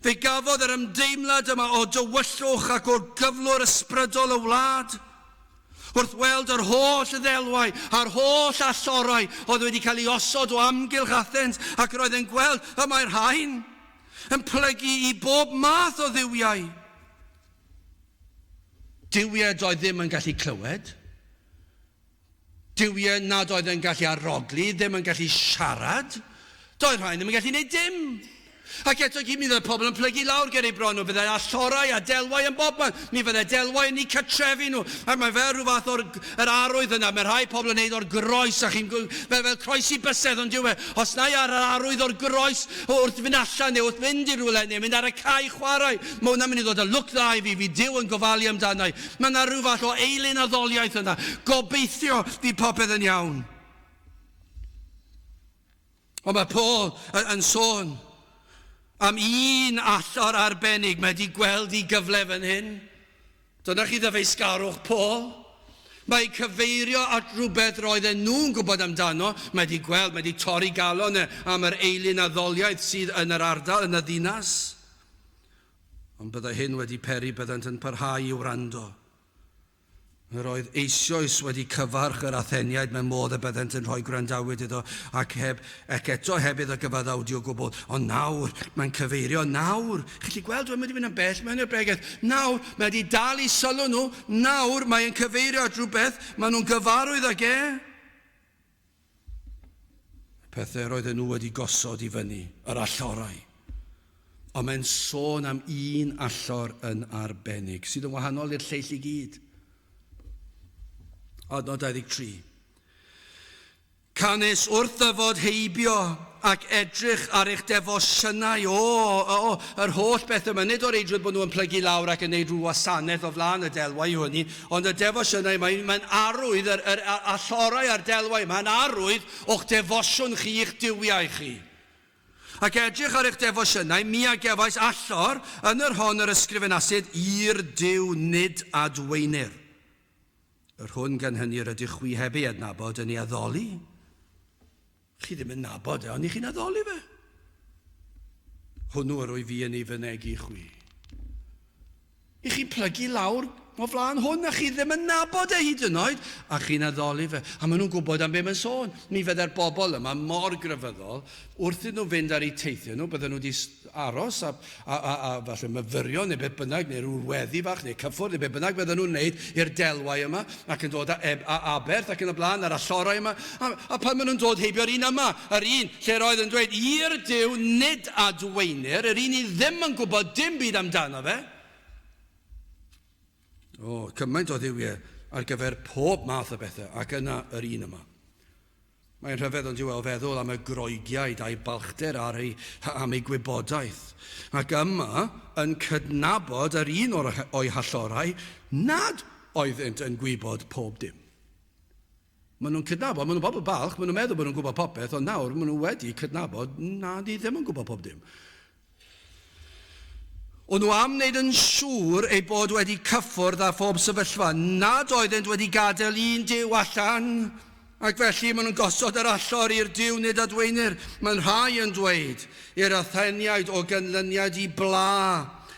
Fe gafodd yr ymdeimlad yma o dywyllwch ac o'r gyflwr ysbrydol y wlad. Wrth weld yr holl ddelwau a'r holl allorau oedd wedi cael ei osod o amgylch Athens, ac roedd e'n gweld y mae'r rhain yn plygu i bob math o dduwiau. Duwiau doedd ddim yn gallu clywed, duwiau nad oedd yn gallu arogli, ddim yn gallu siarad, doedd rhain ddim yn gallu gwneud dim. Ac eto gyd, mi fyddai pobl yn plygu lawr ger eu bron nhw, byddai allorau a delwau yn bobman, mi fyddai delwau yn eu cartrefi nhw, ac mae fel rhyw fath o'r yr arwydd yna, mae rhai pobl yn neud o'r groes, a chi'n fel, fel croesi bysedd, ond dyw e, os na i ar yr arwydd o'r groes wrth fynd allan neu wrth fynd i rywle neu mynd ar y cae chwarae, mae hwnna'n mynd i ddod â lwc dda i fi, fi Duw yn gofalu amdana i. Mae yna rhyw fath o eilun addoliaeth yna. Gobeithio fydd popeth yn iawn. Ond mae Paul yn sôn am un allor arbennig mae wedi gweld i gyfle fan hyn. Dyna chi ddyfeisgarwch Paul. Mae'n cyfeirio at rhywbeth roedden nhw'n gwybod amdano. Mae wedi gweld, mae wedi torri galon e am yr eilun addoliaeth sydd yn yr ardal, yn y ddinas. Ond byddai hyn wedi peri byddant yn parhau i wrando. Yr oedd eisoes wedi cyfarch yr Atheniaid mewn modd y byddent yn rhoi gwrandawyd iddo, ac heb, ac eto heb iddo gyfaddawdu o gwbl. Ond nawr, mae'n cyfeirio, nawr, chi'n gallu gweld, mae'n wedi mynd yn bell mewn i'r bregeth, nawr, mae wedi dal i sylw nhw, nawr, mae'n cyfeirio at rhywbeth, maen nhw'n gyfarwydd ag e. Pethau roedden nhw wedi gosod i fyny, yr allorau. Ond mae'n sôn am un allor yn arbennig, sydd yn wahanol i'r lleill i gyd. Adnod 23. Canys wrth ddyfod heibio ac edrych ar eich defosiynau, o, o, yr holl beth yma, nid o reidrwydd bod nhw yn plygu lawr ac yn neud rhyw wasanaeth o flaen y delwau yw hynny, ond y defosiynau, mae'n mae arwydd, yr, yr allorau a'r delwau, mae'n arwydd o'ch defosiwn chi i'ch duwiau chi. Ac edrych ar eich defosiynau, mi a gefais allor yn yr hon yr ysgrifenasid i'r Duw nid adweinir. Yr hwn gan hynny yr ydych chwi heb ei adnabod yn ei addoli. Chi ddim yn nabod e, ond i chi'n addoli fe. Hwnnw yr wyf fi yn ei fynegi chwi. I chi'n plygu lawr o flaen hwn a chi ddim yn nabod e hyd yn oed, a chi'n addoli fe. A maen nhw'n gwybod am be mae'n sôn. Mi fydde'r bobl yma mor grefyddol, wrth iddyn nhw fynd ar eu teithiau nhw, bydden nhw wedi aros a, a, a, a falle myfyrio neu beth bynnag, neu rhyw weddi fach, neu cyffwrdd, neu beth bynnag fydden nhw'n wneud i'r delwau yma, ac yn dod â, eb, a aberth ac yn y blaen, a'r allorau yma. A, a pan maen nhw'n dod heibio'r un yma, yr un lle roedd yn dweud, i'r Duw nid adweinir, yr un i ddim yn gwybod dim byd amdano fe. O, cymaint o dduwiau ar gyfer pob math o bethau, ac yna yr un yma. Mae'n rhyfedd ond yw e o feddwl am y Groegiaid a'u balchder ar eu, am eu gwybodaeth. Ac yma yn cydnabod yr un o'r, o'i hallorau nad oeddynt yn gwybod pob dim. Maen nhw'n cydnabod, maen nhw'n bobl balch, maen nhw'n meddwl bod nhw'n gwybod popeth, ond nawr maen nhw wedi cydnabod na ni ddim yn gwybod pob dim. O'n nhw am wneud yn siŵr eu bod wedi cyffwrdd â phob sefyllfa, nad oeddent wedi gadael un Duw allan, ac felly maen nhw'n gosod yr allor i'r Duw nid adweinir. Mae'n rhai yn dweud i'r Atheniaid o ganlyniad i bla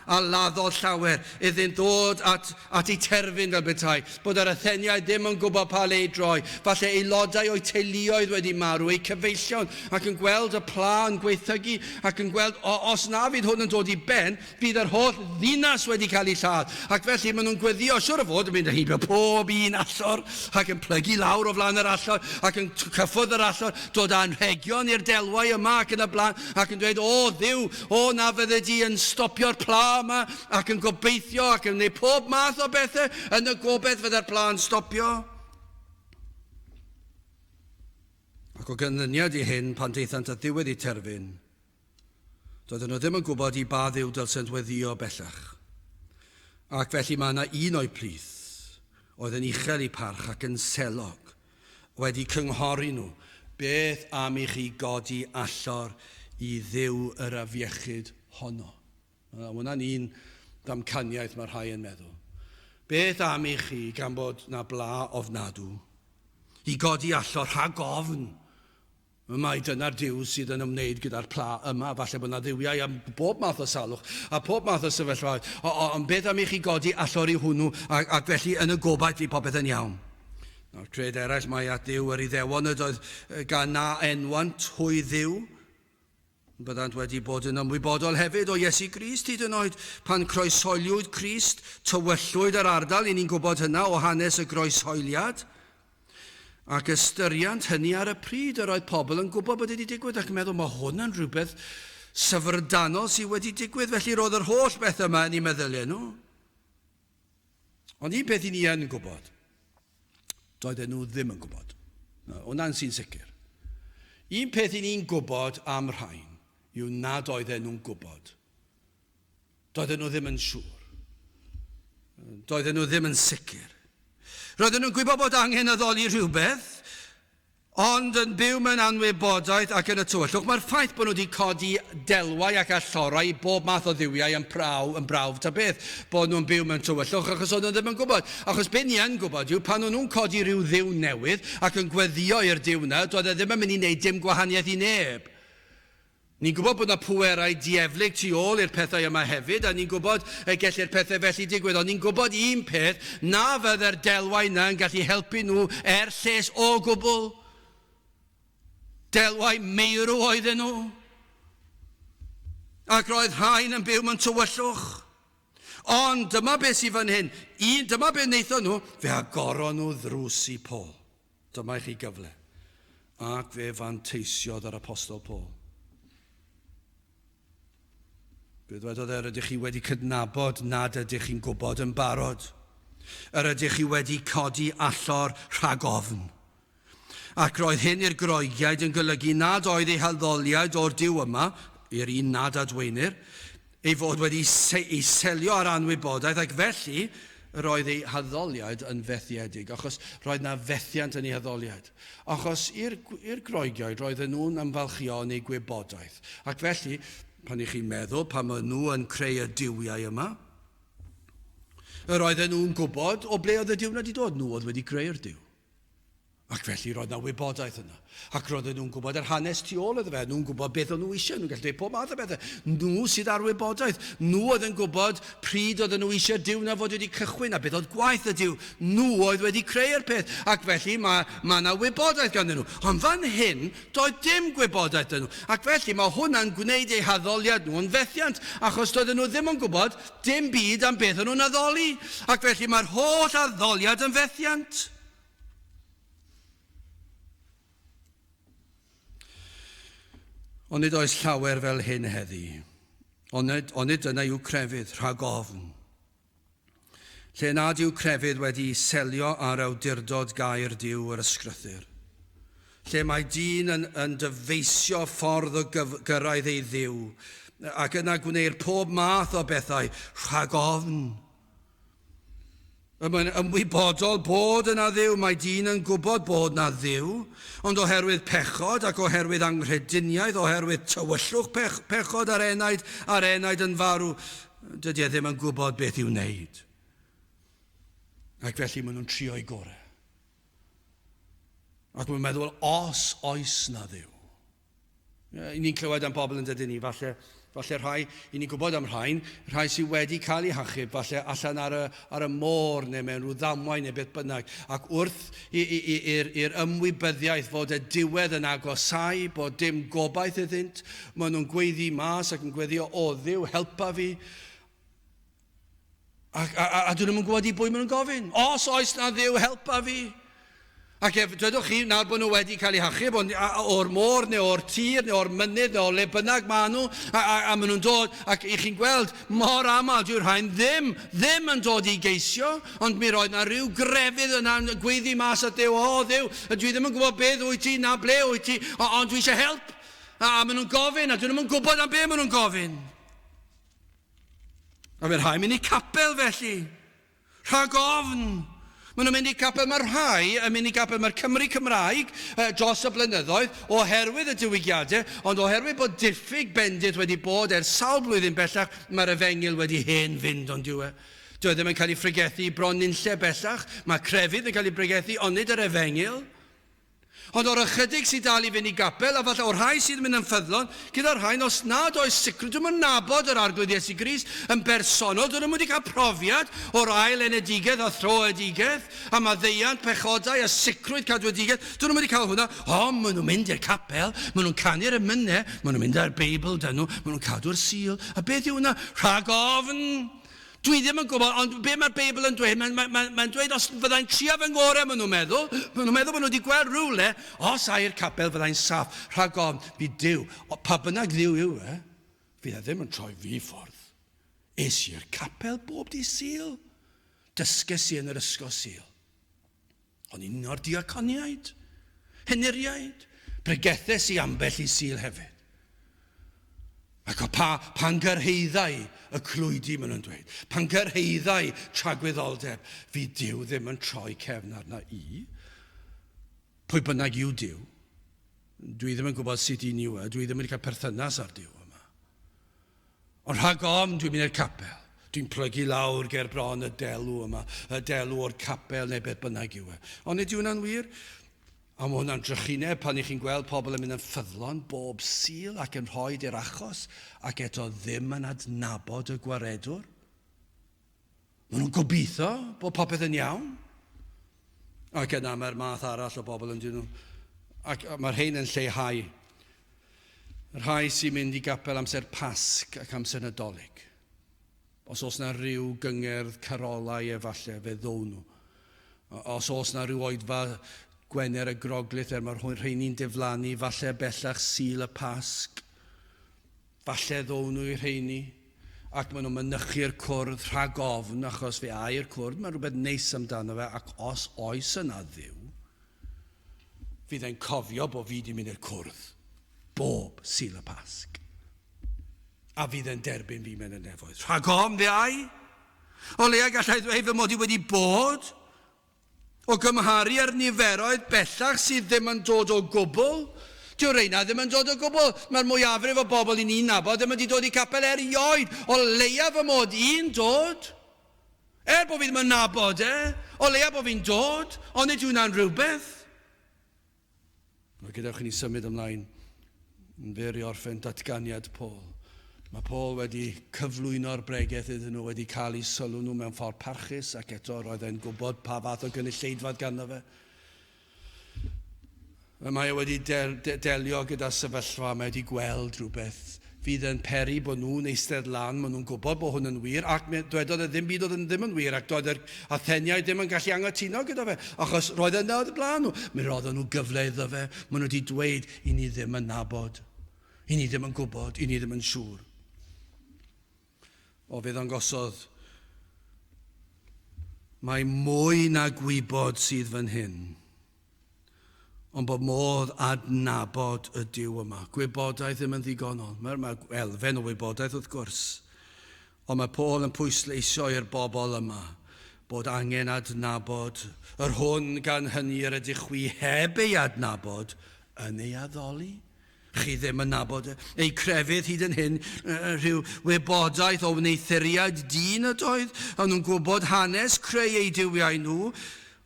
a laddodd llawer, iddynt ddod at at eu terfyn fel petai, bod yr Atheniaid ddim yn gwybod pa le i droi, falle aelodau o'u teuluoedd wedi marw, eu cyfeillion, ac yn gweld y pla yn gwaethygu, ac yn gweld, o, os na fydd hwn yn dod i ben, bydd yr holl ddinas wedi cael ei lladd. Ac felly maen nhw'n gweddio, siwr o fod, yn mynd heibio pob un allor, ac yn plygu lawr o flaen yr allor, ac yn cyffwrdd yr allor, dod â anrhegion i'r delwau yma ac yn y blaen, ac yn dweud, o Dduw, o na fydde di yn stopio'r pla yma, ac yn gobeithio ac yn gwneud pob math o bethau yn y gobaith fydde'r pla yn stopio. Ac o ganlyniad i hyn, pan daethant at ddiwedd eu terfyn, doedden nhw ddim yn gwybod i ba dduw dylsent weddio bellach. Ac felly mae yna un o'u plith oedd yn uchel eu parch ac yn selog, wedi cynghori nhw, beth am i chi godi allor i dduw yr afiechyd honno? Mae hwnna'n un damcaniaeth mae rhai yn meddwl. Beth am i chi, gan bod na bla ofnadw, i godi allor rhag ofn? Mai dyna'r Duw sydd yn ymwneud gyda'r pla yma. Falle bod na dduwiau am bob math o salwch a pob math o sefyllfaoedd. Ond beth am i chi godi allor i hwnnw ac, ac felly yn y gobaith fydd popeth yn iawn? Nawr, cred eraill mai at Dduw yr Iddewon ydoedd gan na enwant hwy Dduw. Byddant wedi bod yn ymwybodol hefyd o Iesu Grist hyd yn oed. Pan croeshoeliwyd Crist, tywyllwyd yr ardal, i ni'n gwybod hynna o hanes y groeshoeliad. Ac ystyriant hynny ar y pryd, yr oedd pobl yn gwybod bod wedi digwydd ac yn meddwl, mae hwn yn rhywbeth... syfrdanol sydd wedi digwydd. Felly roedd yr holl beth yma yn eu meddyliau nhw. Ond un peth i ni yn gwybod, doedden nhw ddim yn gwybod. Hwna'n sy'n sicr. Un peth i ni'n gwybod am rhain yw nad oedden nhw'n gwybod. Doedden nhw ddim yn siŵr. Doedden nhw ddim yn sicr. Roedden nhw'n gwybod bod angen addoli rhywbeth, ond yn byw mewn anwybodaeth ac yn y tywyllwch. Mae'r ffaith bod nhw wedi codi delwau ac allorau i bob math o dduwiau yn praw, yn brawf ta beth, bod nhw'n byw mewn tywyllwch, achos oedden nhw ddim yn gwybod. Achos be ni yn gwybod yw, pan o'n nhw'n codi rhyw dduw newydd ac yn gweddïo i'r duw 'na, doedd e ddim yn mynd i wneud dim gwahaniaeth i neb. Ni'n gwybod bod 'na pwerau dieflig tu ôl i'r pethau yma hefyd, a ni'n gwybod y gellir pethau felly digwydd, ond ni'n gwybod un peth, na fydde'r delwau 'na yn gallu helpu nhw er lles o gwbl. Delwau meirw oedden nhw. Ac roedd rhain yn byw mewn tywyllwch. Ond dyma beth sydd fan hyn. Un, dyma beth wnaethon nhw, fe agoron nhw ddrws i Paul. Dyma i chi gyfle. Ac fe fanteisiodd yr Apostol Paul. Fe ddwedodd e, rydych chi wedi cydnabod nad ydych chi'n gwybod yn barod. Yr ydych chi wedi codi allor rhag ofn. Ac roedd hyn i'r Groegiaid yn golygu nad oedd eu haddoliad o'r Duw yma, i'r un nad adwaenir, ei fod wedi ei selio ar anwybodaeth ac felly roedd ei haddoliad yn fethiedig, achos roedd 'na fethiant yn ei haddoliad. Achos i'r, i'r Groegiaid roedden nhw'n ymfalchïo yn eu gwybodaeth. Ac felly, pan i chi'n meddwl, pan maen nhw yn creu y duwiau yma, yr oedden nhw'n gwybod o ble oedd y duw 'na 'di dod. Nhw oedd wedi creu'r duw. Ac felly roedd 'na wybodaeth yna. Ac roedden nhw'n gwybod yr hanes tu ôl iddo fe. Nhw'n gwybod beth o'n nhw eisiau. Nhw'n gallu dweud pob math o bethau. Nhw sydd â'r wybodaeth. Nhw oedd yn gwybod pryd oedden nhw eisiau'r Duw 'na fod wedi cychwyn a beth oedd gwaith y Duw. Nhw oedd wedi creu'r peth. Ac felly mae, mae 'na wybodaeth ganddyn nhw. Ond fan hyn, doedd dim gwybodaeth 'da nhw. Ac felly mae hwnna'n gwneud eu haddoliad nhw yn fethiant, achos doedden nhw ddim yn gwybod dim byd am beth o'n nhw'n addoli. Ac felly mae'r holl addoliad yn fethiant. Ond nid oes llawer fel hyn heddi. Onid, onid dyna yw crefydd, rhag ofn. Lle nad yw crefydd wedi selio ar awdurdod gair Duw yr Ysgrythur. Lle mae dyn yn, yn dyfeisio ffordd o gyf, gyrraedd ei Dduw, ac yna gwneir pob math o bethau rhag ofn. Y mae'n ymwybodol bod yna Dduw, mae dyn yn gwybod bod yna Dduw, ond oherwydd pechod ac oherwydd anghrediniaeth, oherwydd tywyllwch pech, pechod a'r enaid, a'r enaid yn farw, dydy e ddim yn gwybod beth i'w wneud. Ac felly maen nhw'n trio'i gorau. Ac maen nhw'n meddwl, os oes na Dduw, I ni'n clywed am bobl yn dydyn ni, falle, falle rhai, i ni'n gwybod am rhain, rhai sydd wedi cael eu hachub, falle allan ar y, ar y môr neu mewn rhyw ddamwain neu beth bynnag, ac wrth i'r ymwybyddiaeth fod y diwedd yn agosáu, bod dim gobaith iddynt, maen nhw'n gweiddi mas ac yn gweddio, o Dduw, helpa fi. A, a, a, a dyn nhw'n gwybod i bwy maen nhw'n gofyn. Os oes na Dduw, helpa fi. Ac ef, dwedwch chi, nawr bod nhw wedi cael eu hachub ond, o'r môr neu o'r tir neu o'r mynydd neu o le bynnag maen nhw, a, a, a maen nhw'n dod, ac i chi'n gweld mor aml dyw'r rhain ddim, ddim yn dod i geisio, ond mi roedd na rhyw grefydd yna'n gweiddi mas at Dduw, o Dduw, dwi ddim yn gwybod beth wyt ti na ble wyt ti, ond dwi eisiau help. A, a maen nhw'n gofyn, a dyn nhw'n gwybod am be maen nhw'n gofyn. A mae rhai mynd i capel felly. Rhag ofn. Maen nhw'n mynd i capel, mae rhai yn mynd i gapel, mae'r Cymry Cymraeg dros y blynyddoedd, oherwydd y diwygiadau, ond oherwydd bod diffyg bendith wedi bod ers sawl blwyddyn bellach, mae'r efengyl wedi hen fynd, ond dyw e. Dyw e ddim yn cael ei phregethu bron nunlle bellach. Mae crefydd yn cael ei bregethu, ond nid yr efengyl. Ond o'r ychydig sydd dal i fynd i gapel, a falle o'r rhai sydd yn mynd yn ffyddlon, gyda'r rhain, os nad oes sicrwydd, dwi'm yn nabod yr Arglwydd Iesu Grist yn bersonol, dyn nhw'm wedi cael profiad o'r ail enedigaeth a throedigaeth, a maddeuant pechodau a sicrwydd cadwedigaeth, dyn nhw'm wedi cael hwnna, ond maen nhw'n mynd i'r capel, maen nhw'n canu'r emynau, maen nhw'n mynd â'r Beibl 'da nhw, maen nhw'n cadw'r Sul, a beth yw hwnna? Rhag ofn! Dwi ddim yn gwybod, ond be mae'r Beibl yn dweud? Mae'n mae, mae, mae dweud os fyddai'n trio fy ngorau, maen nhw'n meddwl, maen nhw'n meddwl bod nhw wedi gweld rhywle, os ai'r capel fyddai'n saff, rhag ofn, fydd Duw, pa bynnag Dduw yw e. Fydd e ddim yn troi fi ffwrdd. Es i'r capel bob di Sul. Dysges i yn yr ysgol Sul. O'n i'n un o'r diaconiaid, henuriaid, pregethes i ambell i Sul hefyd. Ac o pa, pan gyrhaeddai y clwydi, maen nhw'n dweud, pan gyrhaeddai tragwyddoldeb, fydd Duw ddim yn troi cefn arna i. Pwy bynnag yw Duw, dwi ddim yn gwybod sut un yw e, dwi ddim wedi cael perthynas â'r Duw yma. Ond rhag ofn dwi'n mynd i'r capel. Dwi'n plygu lawr ger bron y delw yma, y delw o'r capel neu beth bynnag yw e. Ond nid yw hwnna'n wir. A mae hwnna'n drychineb pan i chi'n gweld pobl yn mynd yn ffyddlon bob Sul ac yn rhoi i'r achos ac eto ddim yn adnabod y gwaredwr. Maen nhw'n gobeithio bod popeth yn iawn. Ac yna mae'r math arall o bobl yn dyn nhw. Ac mae'r rhain yn lleihau. Rhai sy'n mynd i gapel amser Pasg ac amser Nadolig. Os oes na rhyw gyngerdd carolau efallai, fe ddown nhw. Os oes na rhyw oedfa Gwener y Groglith, er mae'r rheini'n diflannu, falle bellach Sul y Pasg. Falle ddown nhw i'r rheini, ac maen nhw'n mynychu'r cwrdd rhag ofn, achos fe a i'r cwrdd, mae rhywbeth neis amdano fe, ac os oes yna Dduw, fydd e'n cofio bod fi wedi mynd i'r cwrdd bob Sul y Pasg. A fydd e'n derbyn fi mewn y nefoedd. Rhag ofn fe ai? O leia gallai ddweud fy mod i wedi bod. O gymharu â'r niferoedd bellach sydd ddim yn dod o gwbl, dyw'r rheina ddim yn dod o gwbl. Mae'r mwyafrif o bobl i ni'n nabod ddim wedi dod i capel erioed. O leia fy mod i'n dod. Er bod fi ddim yn nabod e, o leia bod fi'n dod, ond nid yw hwnna'n rhywbeth. Wel, gadewch i ni symud ymlaen yn fyr i orffen datganiad Paul. Mae Paul wedi cyflwyno'r bregeth iddyn nhw, wedi cael eu sylw nhw mewn ffordd parchus ac eto roedd e'n gwybod pa fath o gynulleidfa ganddo fe. Mae e wedi delio gyda sefyllfa, mae wedi gweld rhywbeth fydd yn peri bod nhw'n eistedd lan, maen nhw'n gwybod bod hwn yn wir, ac dwedodd e ddim byd oedd yn ddim yn wir, ac doedd yr Atheniaid ddim yn gallu anghytuno gyda fe, achos roedd e yna oedd y blaen nhw. Mi roedden nhw gyfle iddo fe, maen nhw wedi dweud, i ni ddim yn nabod, i ni ddim yn gwybod, i ni ddim yn siŵr. O, fe ddangosodd mae mwy na gwybod sydd fan hyn, ond bod modd adnabod y Duw yma. Gwybodaeth ddim yn ddigonol. Mae'r mae elfen o wybodaeth wrth gwrs. Ond mae Paul yn pwysleisio i'r bobl yma bod angen adnabod yr hwn gan hynny yr ydych chwi heb ei adnabod yn ei addoli. Chi ddim yn nabod eu crefydd hyd yn hyn, rhyw wybodaeth o wneuthuriad dyn ydoedd, o'n nhw'n gwybod hanes creu eu duwiau nhw,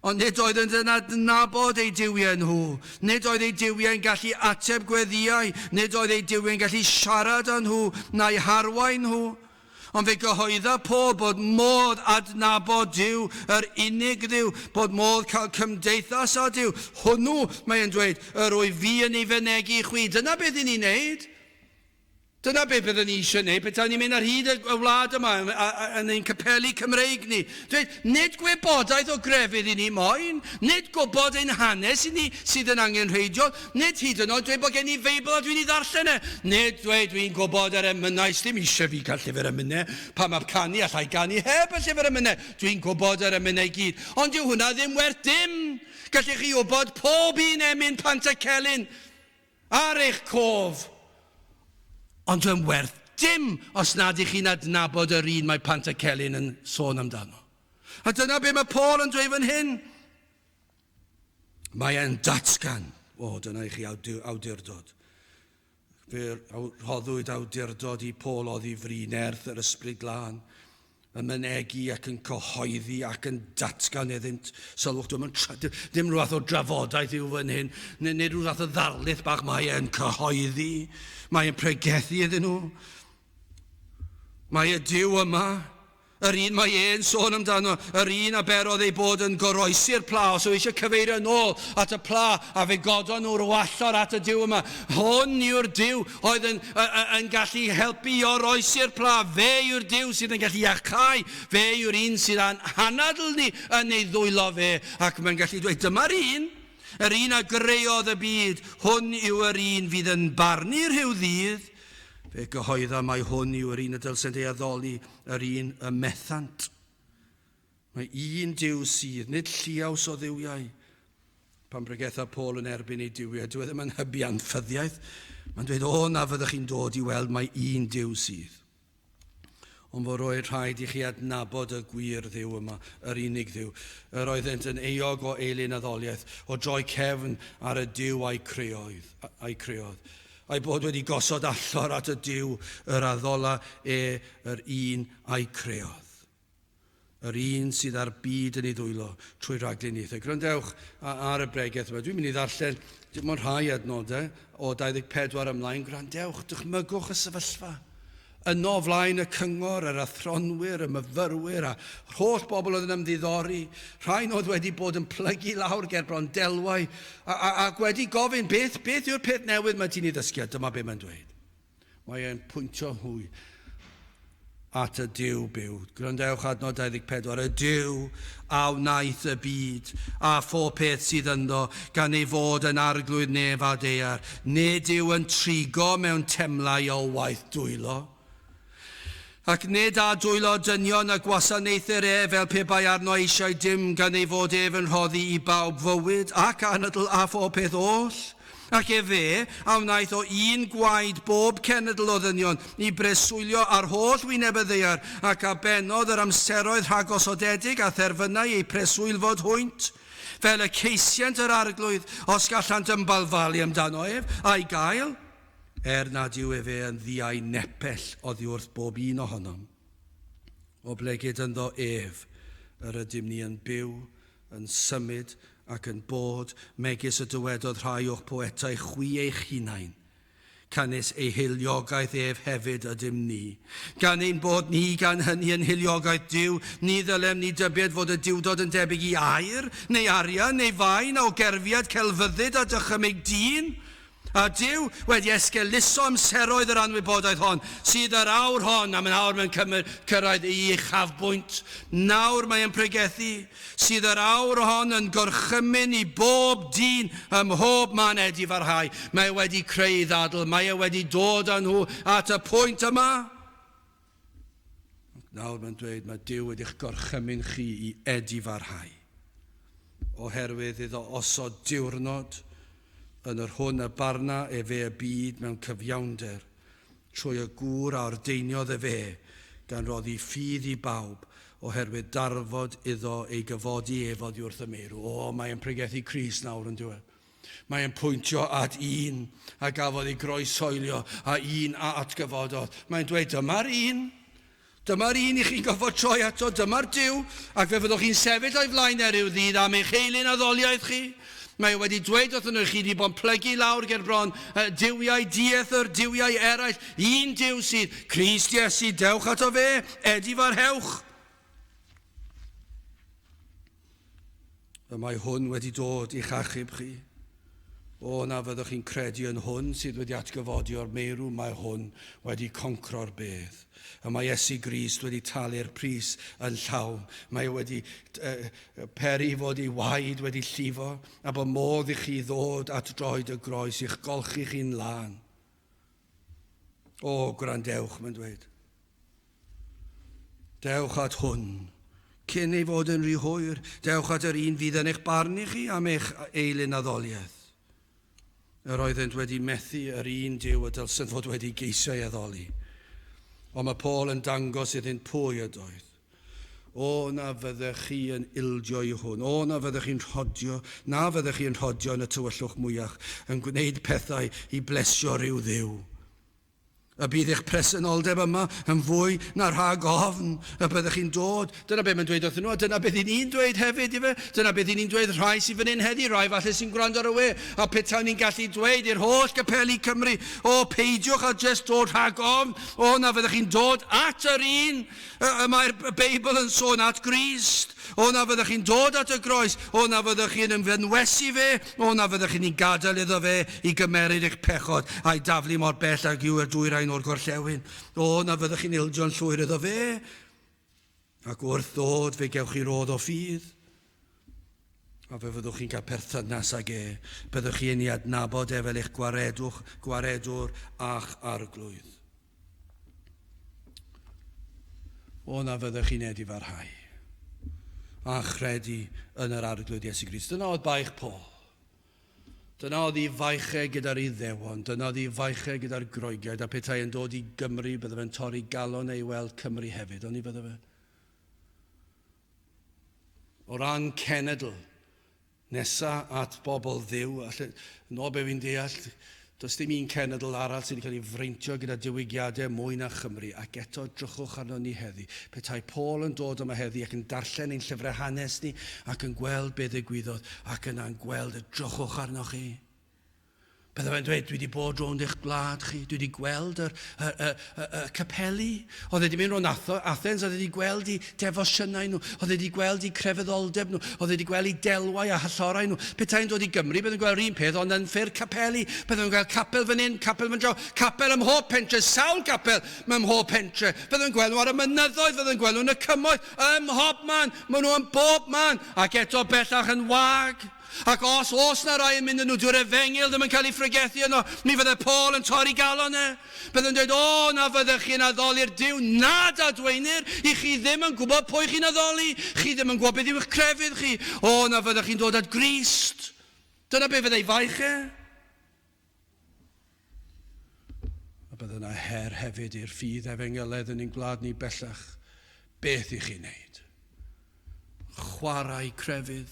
ond nid oeddent yn adnabod eu duwiau nhw. Nid oedd eu duwiau'n gallu ateb gweddïau, nid oedd eu duwiau'n gallu siarad â nhw na'u harwain nhw. Ond fe gyhoedda Paul bod modd adnabod Duw, yr unig Dduw, bod modd cael cymdeithas â Duw. Hwnnw, mae e'n dweud, yr wyf fi yn ei fynegi i chwi. Dyna beth i ni'n neud. Dyna beth byddwn ni eisiau neud petai ni'n mynd ar hyd y, y wlad yma yn ein capeli Cymreig ni. Dweud, nid gwybodaeth o grefydd i ni moyn, nid gwybod ein hanes i ni sydd yn angenrheidiol, Nid hyd yn oed dweud bod gen i Feibl a dwi'n ei ddarllen e. Nid dweud dwi'n gwybod yr emynau, sdim eisiau fi cael llyfr emynau. Pam ap canu allai ganu heb y llyfr emynau? Dwi'n gwybod yr emynau i gyd. Ond dyw hwnna ddim werth dim. Gallech chi wybod pob un emyn Pantycelyn ar eich cof. Ond dwi'n werth dim os nad ych chi'n adnabod yr un mae Pantycelyn yn sôn amdano. A dyna be mae Paul yn dweud fan hyn. Mae e'n datgan, o, dyna i chi awdurdod. Fe rhoddwyd awdurdod i Paul oddi fri nerth yr Ysbryd Glân, yn mynegi ac yn cyhoeddi ac yn datgan iddynt. Sylwch, dim, dim rhyw fath o drafodaeth yw fan hyn, nid rhyw fath o ddarlith bach, mae e'n cyhoeddi, mae e'n pregethu iddyn nhw. Mae y Duw yma, Yr un mae e'n sôn amdano, yr un a berodd ei bod yn goroesi'r pla, os yw eisiau cyfeirio yn ôl at y pla, a fe godon nhw'r wallor at y Duw yma. Hwn yw'r Duw oedd yn, yn gallu helpu i oroesi'r pla. Fe yw'r Duw sydd yn gallu iachau. Fe yw'r un sydd â'n hanadl ni yn ei ddwylo fe. Ac mae'n gallu dweud, dyma'r un, yr un a greodd y byd, hwn yw yr un fydd yn barnu rhyw ddydd. Fe gyhoedda mai hwn yw yr un y dylsent ei addoli, yr un y methant. Mae un Duw sydd, nid lliaws o dduwiau. Pan bregetha Paul yn erbyn ei duwiau, dyw e ddim yn hybu anffyddiaeth. Mae'n dweud, o na fyddwch chi'n dod i weld mai un Duw sydd. Ond fod roedd rhaid i chi adnabod y gwir Dduw yma, yr unig Dduw. Yr oeddent yn euog o eilun addoliaeth, o droi cefn ar y Duw a'i creodd, a'i creodd. A'i bod wedi gosod allor at y Duw yr addola e yr un a'i creodd. Yr un sydd â'r byd yn ei ddwylo trwy ragluniaethau. Gwrandewch ar y bregeth yma. Dwi'n mynd i ddarllen dim ond rhai adnodau o 24 ymlaen. Gwrandewch, dychmygwch y sefyllfa. Yno o flaen y cyngor, yr athronwyr, y myfyrwyr a'r holl bobl oedd yn ymddiddori, rhai oedd wedi bod yn plygu lawr ger bron delwau a, a, ac wedi gofyn beth, beth yw'r peth newydd mae ti'n ei ddysgu a dyma beth mae'n dweud. Mae e'n pwyntio hwy at y Duw byw. Gwrandewch adnod 24. Y Duw a wnaeth y byd a phob peth sydd ynddo, gan ei fod yn arglwydd nef a daear. Nid yw yn trigo mewn temlau o waith dwylo. Ac nid â dwylo dynion y gwasanaethir ef fel pe bai arno eisiau dim, gan ei fod ef yn rhoddi i bawb fywyd ac anadl a phob peth oll. Ac efe a wnaeth o un gwaed bob cenedl o ddynion i breswylio ar holl wyneb y ddaear, ac a bennodd yr amseroedd rhagosodedig a therfynau eu preswylfod hwynt, fel y ceisient yr Arglwydd, os gallant ymbalfalu amdano ef, a'i gael, er nad yw efe yn ddiau nepell oddi wrth bob un ohonom. Oblegid ynddo ef yr ydym ni yn byw, yn symud ac yn bod, megis y dywedodd rhai o'ch poetau chwi eich hunain. Canys ei hiliogaeth ef hefyd ydym ni. Gan ein bod ni gan hynny yn hiliogaeth Duw, ni ddylem ni dybied fod y Duwdod yn debyg i aur, neu arian, neu faen, o gerfiad celfyddyd a dychymyg dyn. A Duw wedi esgeuluso amseroedd yr anwybodaeth hon, sydd yr awr hon, a mae'n awr mae'n cymryd cyrraedd ei uchafbwynt. Nawr mae e'n pregethu, sydd yr awr hon yn gorchymyn i bob dyn ym mhob man edifarhau. Mae e wedi creu ddadl, mae e wedi dod â nhw at y pwynt yma. Ac nawr mae'n dweud, mae Duw wedi'ch gorchymyn chi i edifarhau. Oherwydd iddo osod diwrnod yn yr hwn y barna efe y byd mewn cyfiawnder, trwy y gŵr a ordeiniodd efe, gan roddi ffydd i bawb, oherwydd darfod iddo ei gyfodi ef oddi wrth y meirw. O, mae e'n pregethu Crist nawr yn diwedd. Mae e'n pwyntio at un a gafodd ei groeshoelio a un a atgyfododd. Mae'n dweud, dyma'r un. Dyma'r un i chi'n gorfod troi ato, dyma'r Duw, ac fe fyddwch chi'n sefyll o'i flaen e ryw ddydd am eich eilun addoliaeth chi. Mae e wedi dweud wrthyn nhw, chi wedi bod yn plygu lawr ger bron duwiau diethr, duwiau eraill, un Duw sydd, Crist Iesu, dewch ato fe, edifarhewch. Y mae hwn wedi dod i'ch achub chi. O, na fyddwch chi'n credu yn hwn sydd wedi atgyfodi o'r meirw, mae hwn wedi concro'r bedd. Y mae Iesu Grist wedi talu'r pris yn llawn. Mae e wedi peri fod ei waed wedi llifo, a bod modd i chi ddod at droed y groes i'ch golchi chi'n lân. O, gwrandewch, mae'n dweud. Dewch at hwn, cyn ei fod yn rhy hwyr. Dewch at yr un fydd yn eich barnu chi am eich eilun addoliaeth. Yr oeddent wedi methu yr un Duw y dylsent fod wedi geisio ei addoli. Ond mae Paul yn dangos iddynt pwy ydoedd. O, na fyddech chi yn ildio i hwn. O, na fyddech chi'n rhodio, na fyddech chi'n rhodio yn y tywyllwch mwyach, yn gwneud pethau i blesio rhyw dduw. Y bydd eich presenoldeb yma yn fwy na rhag ofn y byddech chi'n dod. Dyna beth mae'n dweud wrthyn nhw, a dyna beth i ni'n dweud hefyd, ife? Dyna beth i ni'n dweud rhai sydd fan hyn heddi, rhai falle sy'n gwrando ar y we. A petawn ni'n gallu dweud i'r holl gapeli Cymru, o, peidiwch â jyst dod rhag ofn, o, na fyddech chi'n dod at yr un Y mae'r Beibl yn sôn at Grist. O na fyddech chi'n dod at y groes, o na fyddech chi'n ymfynwesu fe, o na fyddech chi'n ei gadael iddo fe i gymeryd eich pechod a'i daflu mor bell ag yw i'r dwyrain o'r gorllewin. O na fyddech chi'n ildio'n llwyr iddo fe. Ac wrth ddod fe gewch chi rodd o ffydd. A fe fyddwch chi'n cael perthynas ag e. Byddwch chi'n ei adnabod e fel eich gwaredwch, gwaredwr a'ch arglwydd. O na fyddech chi'n edifarhau a chredu yn yr Arglwydd Iesu Grist. Dyna oedd baich Paul. Dyna oedd ei faichau gyda'r Iddewon, dyna oedd ei faichau gyda'r Groegiaid, a petai yn dod i Gymru, bydde fe'n torri galon ei weld Cymru hefyd, oni fydde fe? O ran cenedl, nesa at bobl Dduw, alle, yn ôl be fi'n deall, does dim un cenedl arall sydd wedi cael ei freintio gyda diwygiadau mwy na Chymru, ac eto drychwch arno ni heddi. Petai Paul yn dod yma heddi ac yn darllen ein llyfrau hanes ni ac yn gweld be ddigwyddodd ac yna'n gweld y drychwch arnoch chi. Bydde fe'n dweud, dwi wedi bod rownd eich gwlad chi, dwi wedi gweld yr, y, y, y, y capeli. Oedd e wedi mynd rownd Athens, oedd e wedi gweld eu defosiynau nhw, oedd e wedi gweld eu crefyddoldeb nhw, oedd e wedi gweld eu delwau a hallorau nhw. Petai'n dod i Gymru, bydde'n gweld yr un peth, ond yn ffurf capeli. Bydde'n gweld capel fan hyn, capel fan draw, capel ym mhob pentre, sawl capel ym mhob pentre. Bydde'n gweld nhw ar y mynyddoedd, bydde'n gweld nhw yn y cymoedd, ym mhob man. Maen nhw yn bob man, ac eto bellach yn wag. Ac os oes na rai yn mynd yn nhw, dyw'r efengyl ddim yn cael ei phregethu yno, mi fydde Paul yn torri galon e. Bydde'n dweud, o, na fyddech chi'n addoli'r Duw nad adweinir, i chi ddim yn gwybod pwy chi'n addoli, chi ddim yn gwybod beth yw'ch crefydd chi, o, na fyddech chi'n dod at Grist. Dyna be fyddai faich e. A bydde yna her hefyd i'r ffydd efengylaidd yn ein gwlad ni bellach. Beth i chi wneud? Chwarae crefydd,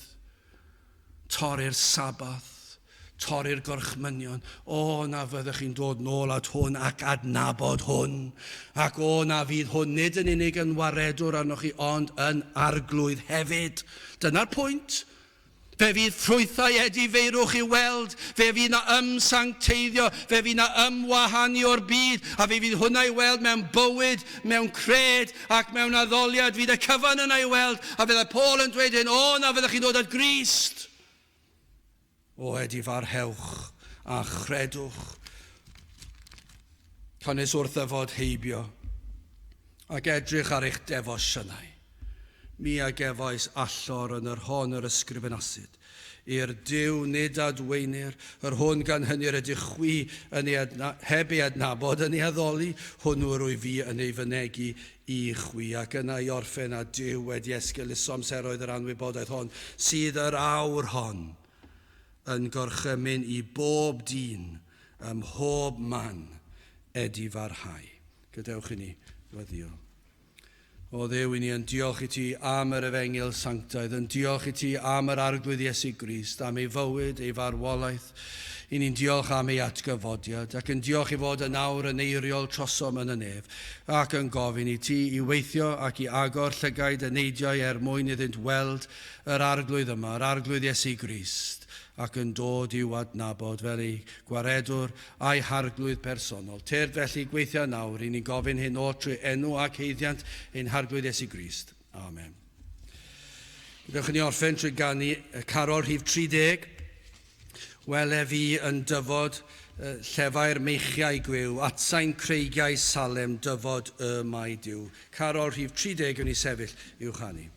torri'r Sabath, torri'r gorchmynion. O, na fyddech chi'n dod nôl at hwn ac adnabod hwn. Ac o, na fydd hwn nid yn unig yn waredwr arnoch chi, ond yn arglwydd hefyd. Dyna'r pwynt. Fe fydd ffrwythau edifeirwch i'w weld, fe fydd 'na ymsancteiddio, fe fydd 'na ymwahanu o'r byd, a fe fydd hwnna i'w weld mewn bywyd, mewn cred, ac mewn addoliad, fydd y cyfan yna i'w weld, a fydde Paul yn dweud hyn, o, na fyddech chi'n dod at Grist. O, edifarhewch a chredwch. Canys wrth ddyfod heibio, ac edrych ar eich defosiynau, Mi a gefais allor yn yr hon yr ysgrifenasid, i'r Duw nid adweinir, yr hwn gan hynny yr ydych chwi yn ei adna, heb ei adnabod yn ei addoli, hwnnw yr wyf fi yn ei fynegi i chwi. Ac yna i orffen â Duw wedi esgeuluso amseroedd yr anwybodaeth hon, sydd yr awr hon yn gorchymyn i bob dyn ym mhob man edifarhau. Gadewch i ni weddïo. O Dduw, i ni yn diolch i ti am yr Efengyl sanctaidd, yn diolch i ti am yr Arglwydd Iesu Grist, am ei fywyd, ei farwolaeth. I ni'n diolch am ei atgyfodiad, ac yn diolch i fod yn awr yn eiriol trosom yn y nef, ac yn gofyn i ti i weithio ac i agor llygaid y neidiau er mwyn iddynt weld yr Arglwydd yma, yr Arglwydd Iesu Grist, ac yn dod i'w adnabod fel eu Gwaredwr a'i Harglwydd personol. Tyrd felly, gweithia nawr, i ni'n gofyn hyn oll trwy enw ac haeddiant ein Harglwydd Iesu Grist. Amen. Gadewch i ni orffen trwy ganu carol rhif 30. Wele fi yn dyfod llefair meichiau gwiw, atsain creigiau Salem, dyfod y mae Duw. Carol rhif 30 yn ei sefyll i'w chanu.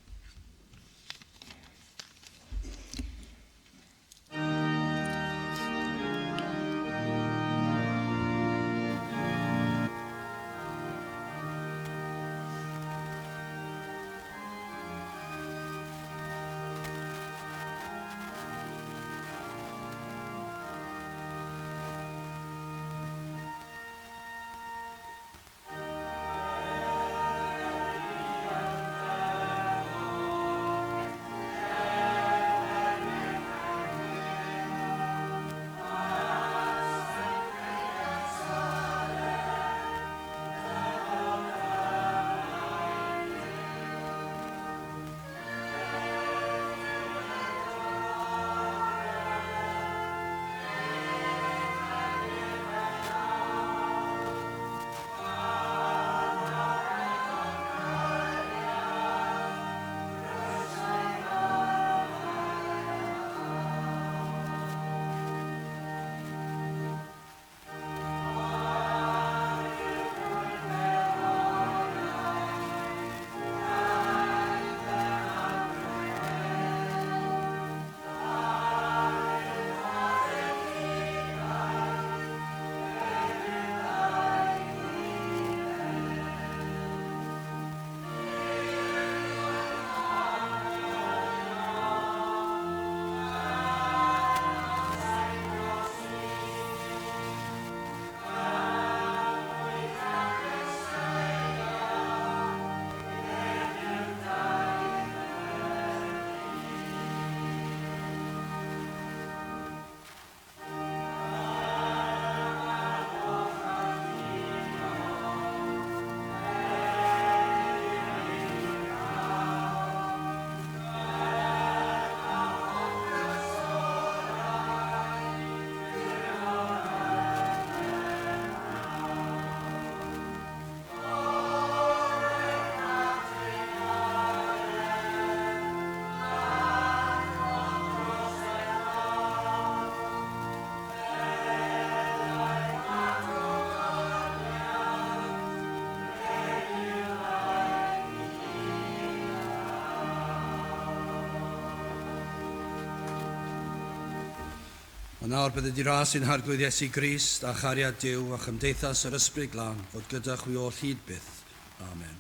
A nawr bydde di ras i'n harglwydd Iesu Grist a chariad Duw a chymdeithas yr Ysbryd Glân fod gyda chwi oll hyd byth. Amen.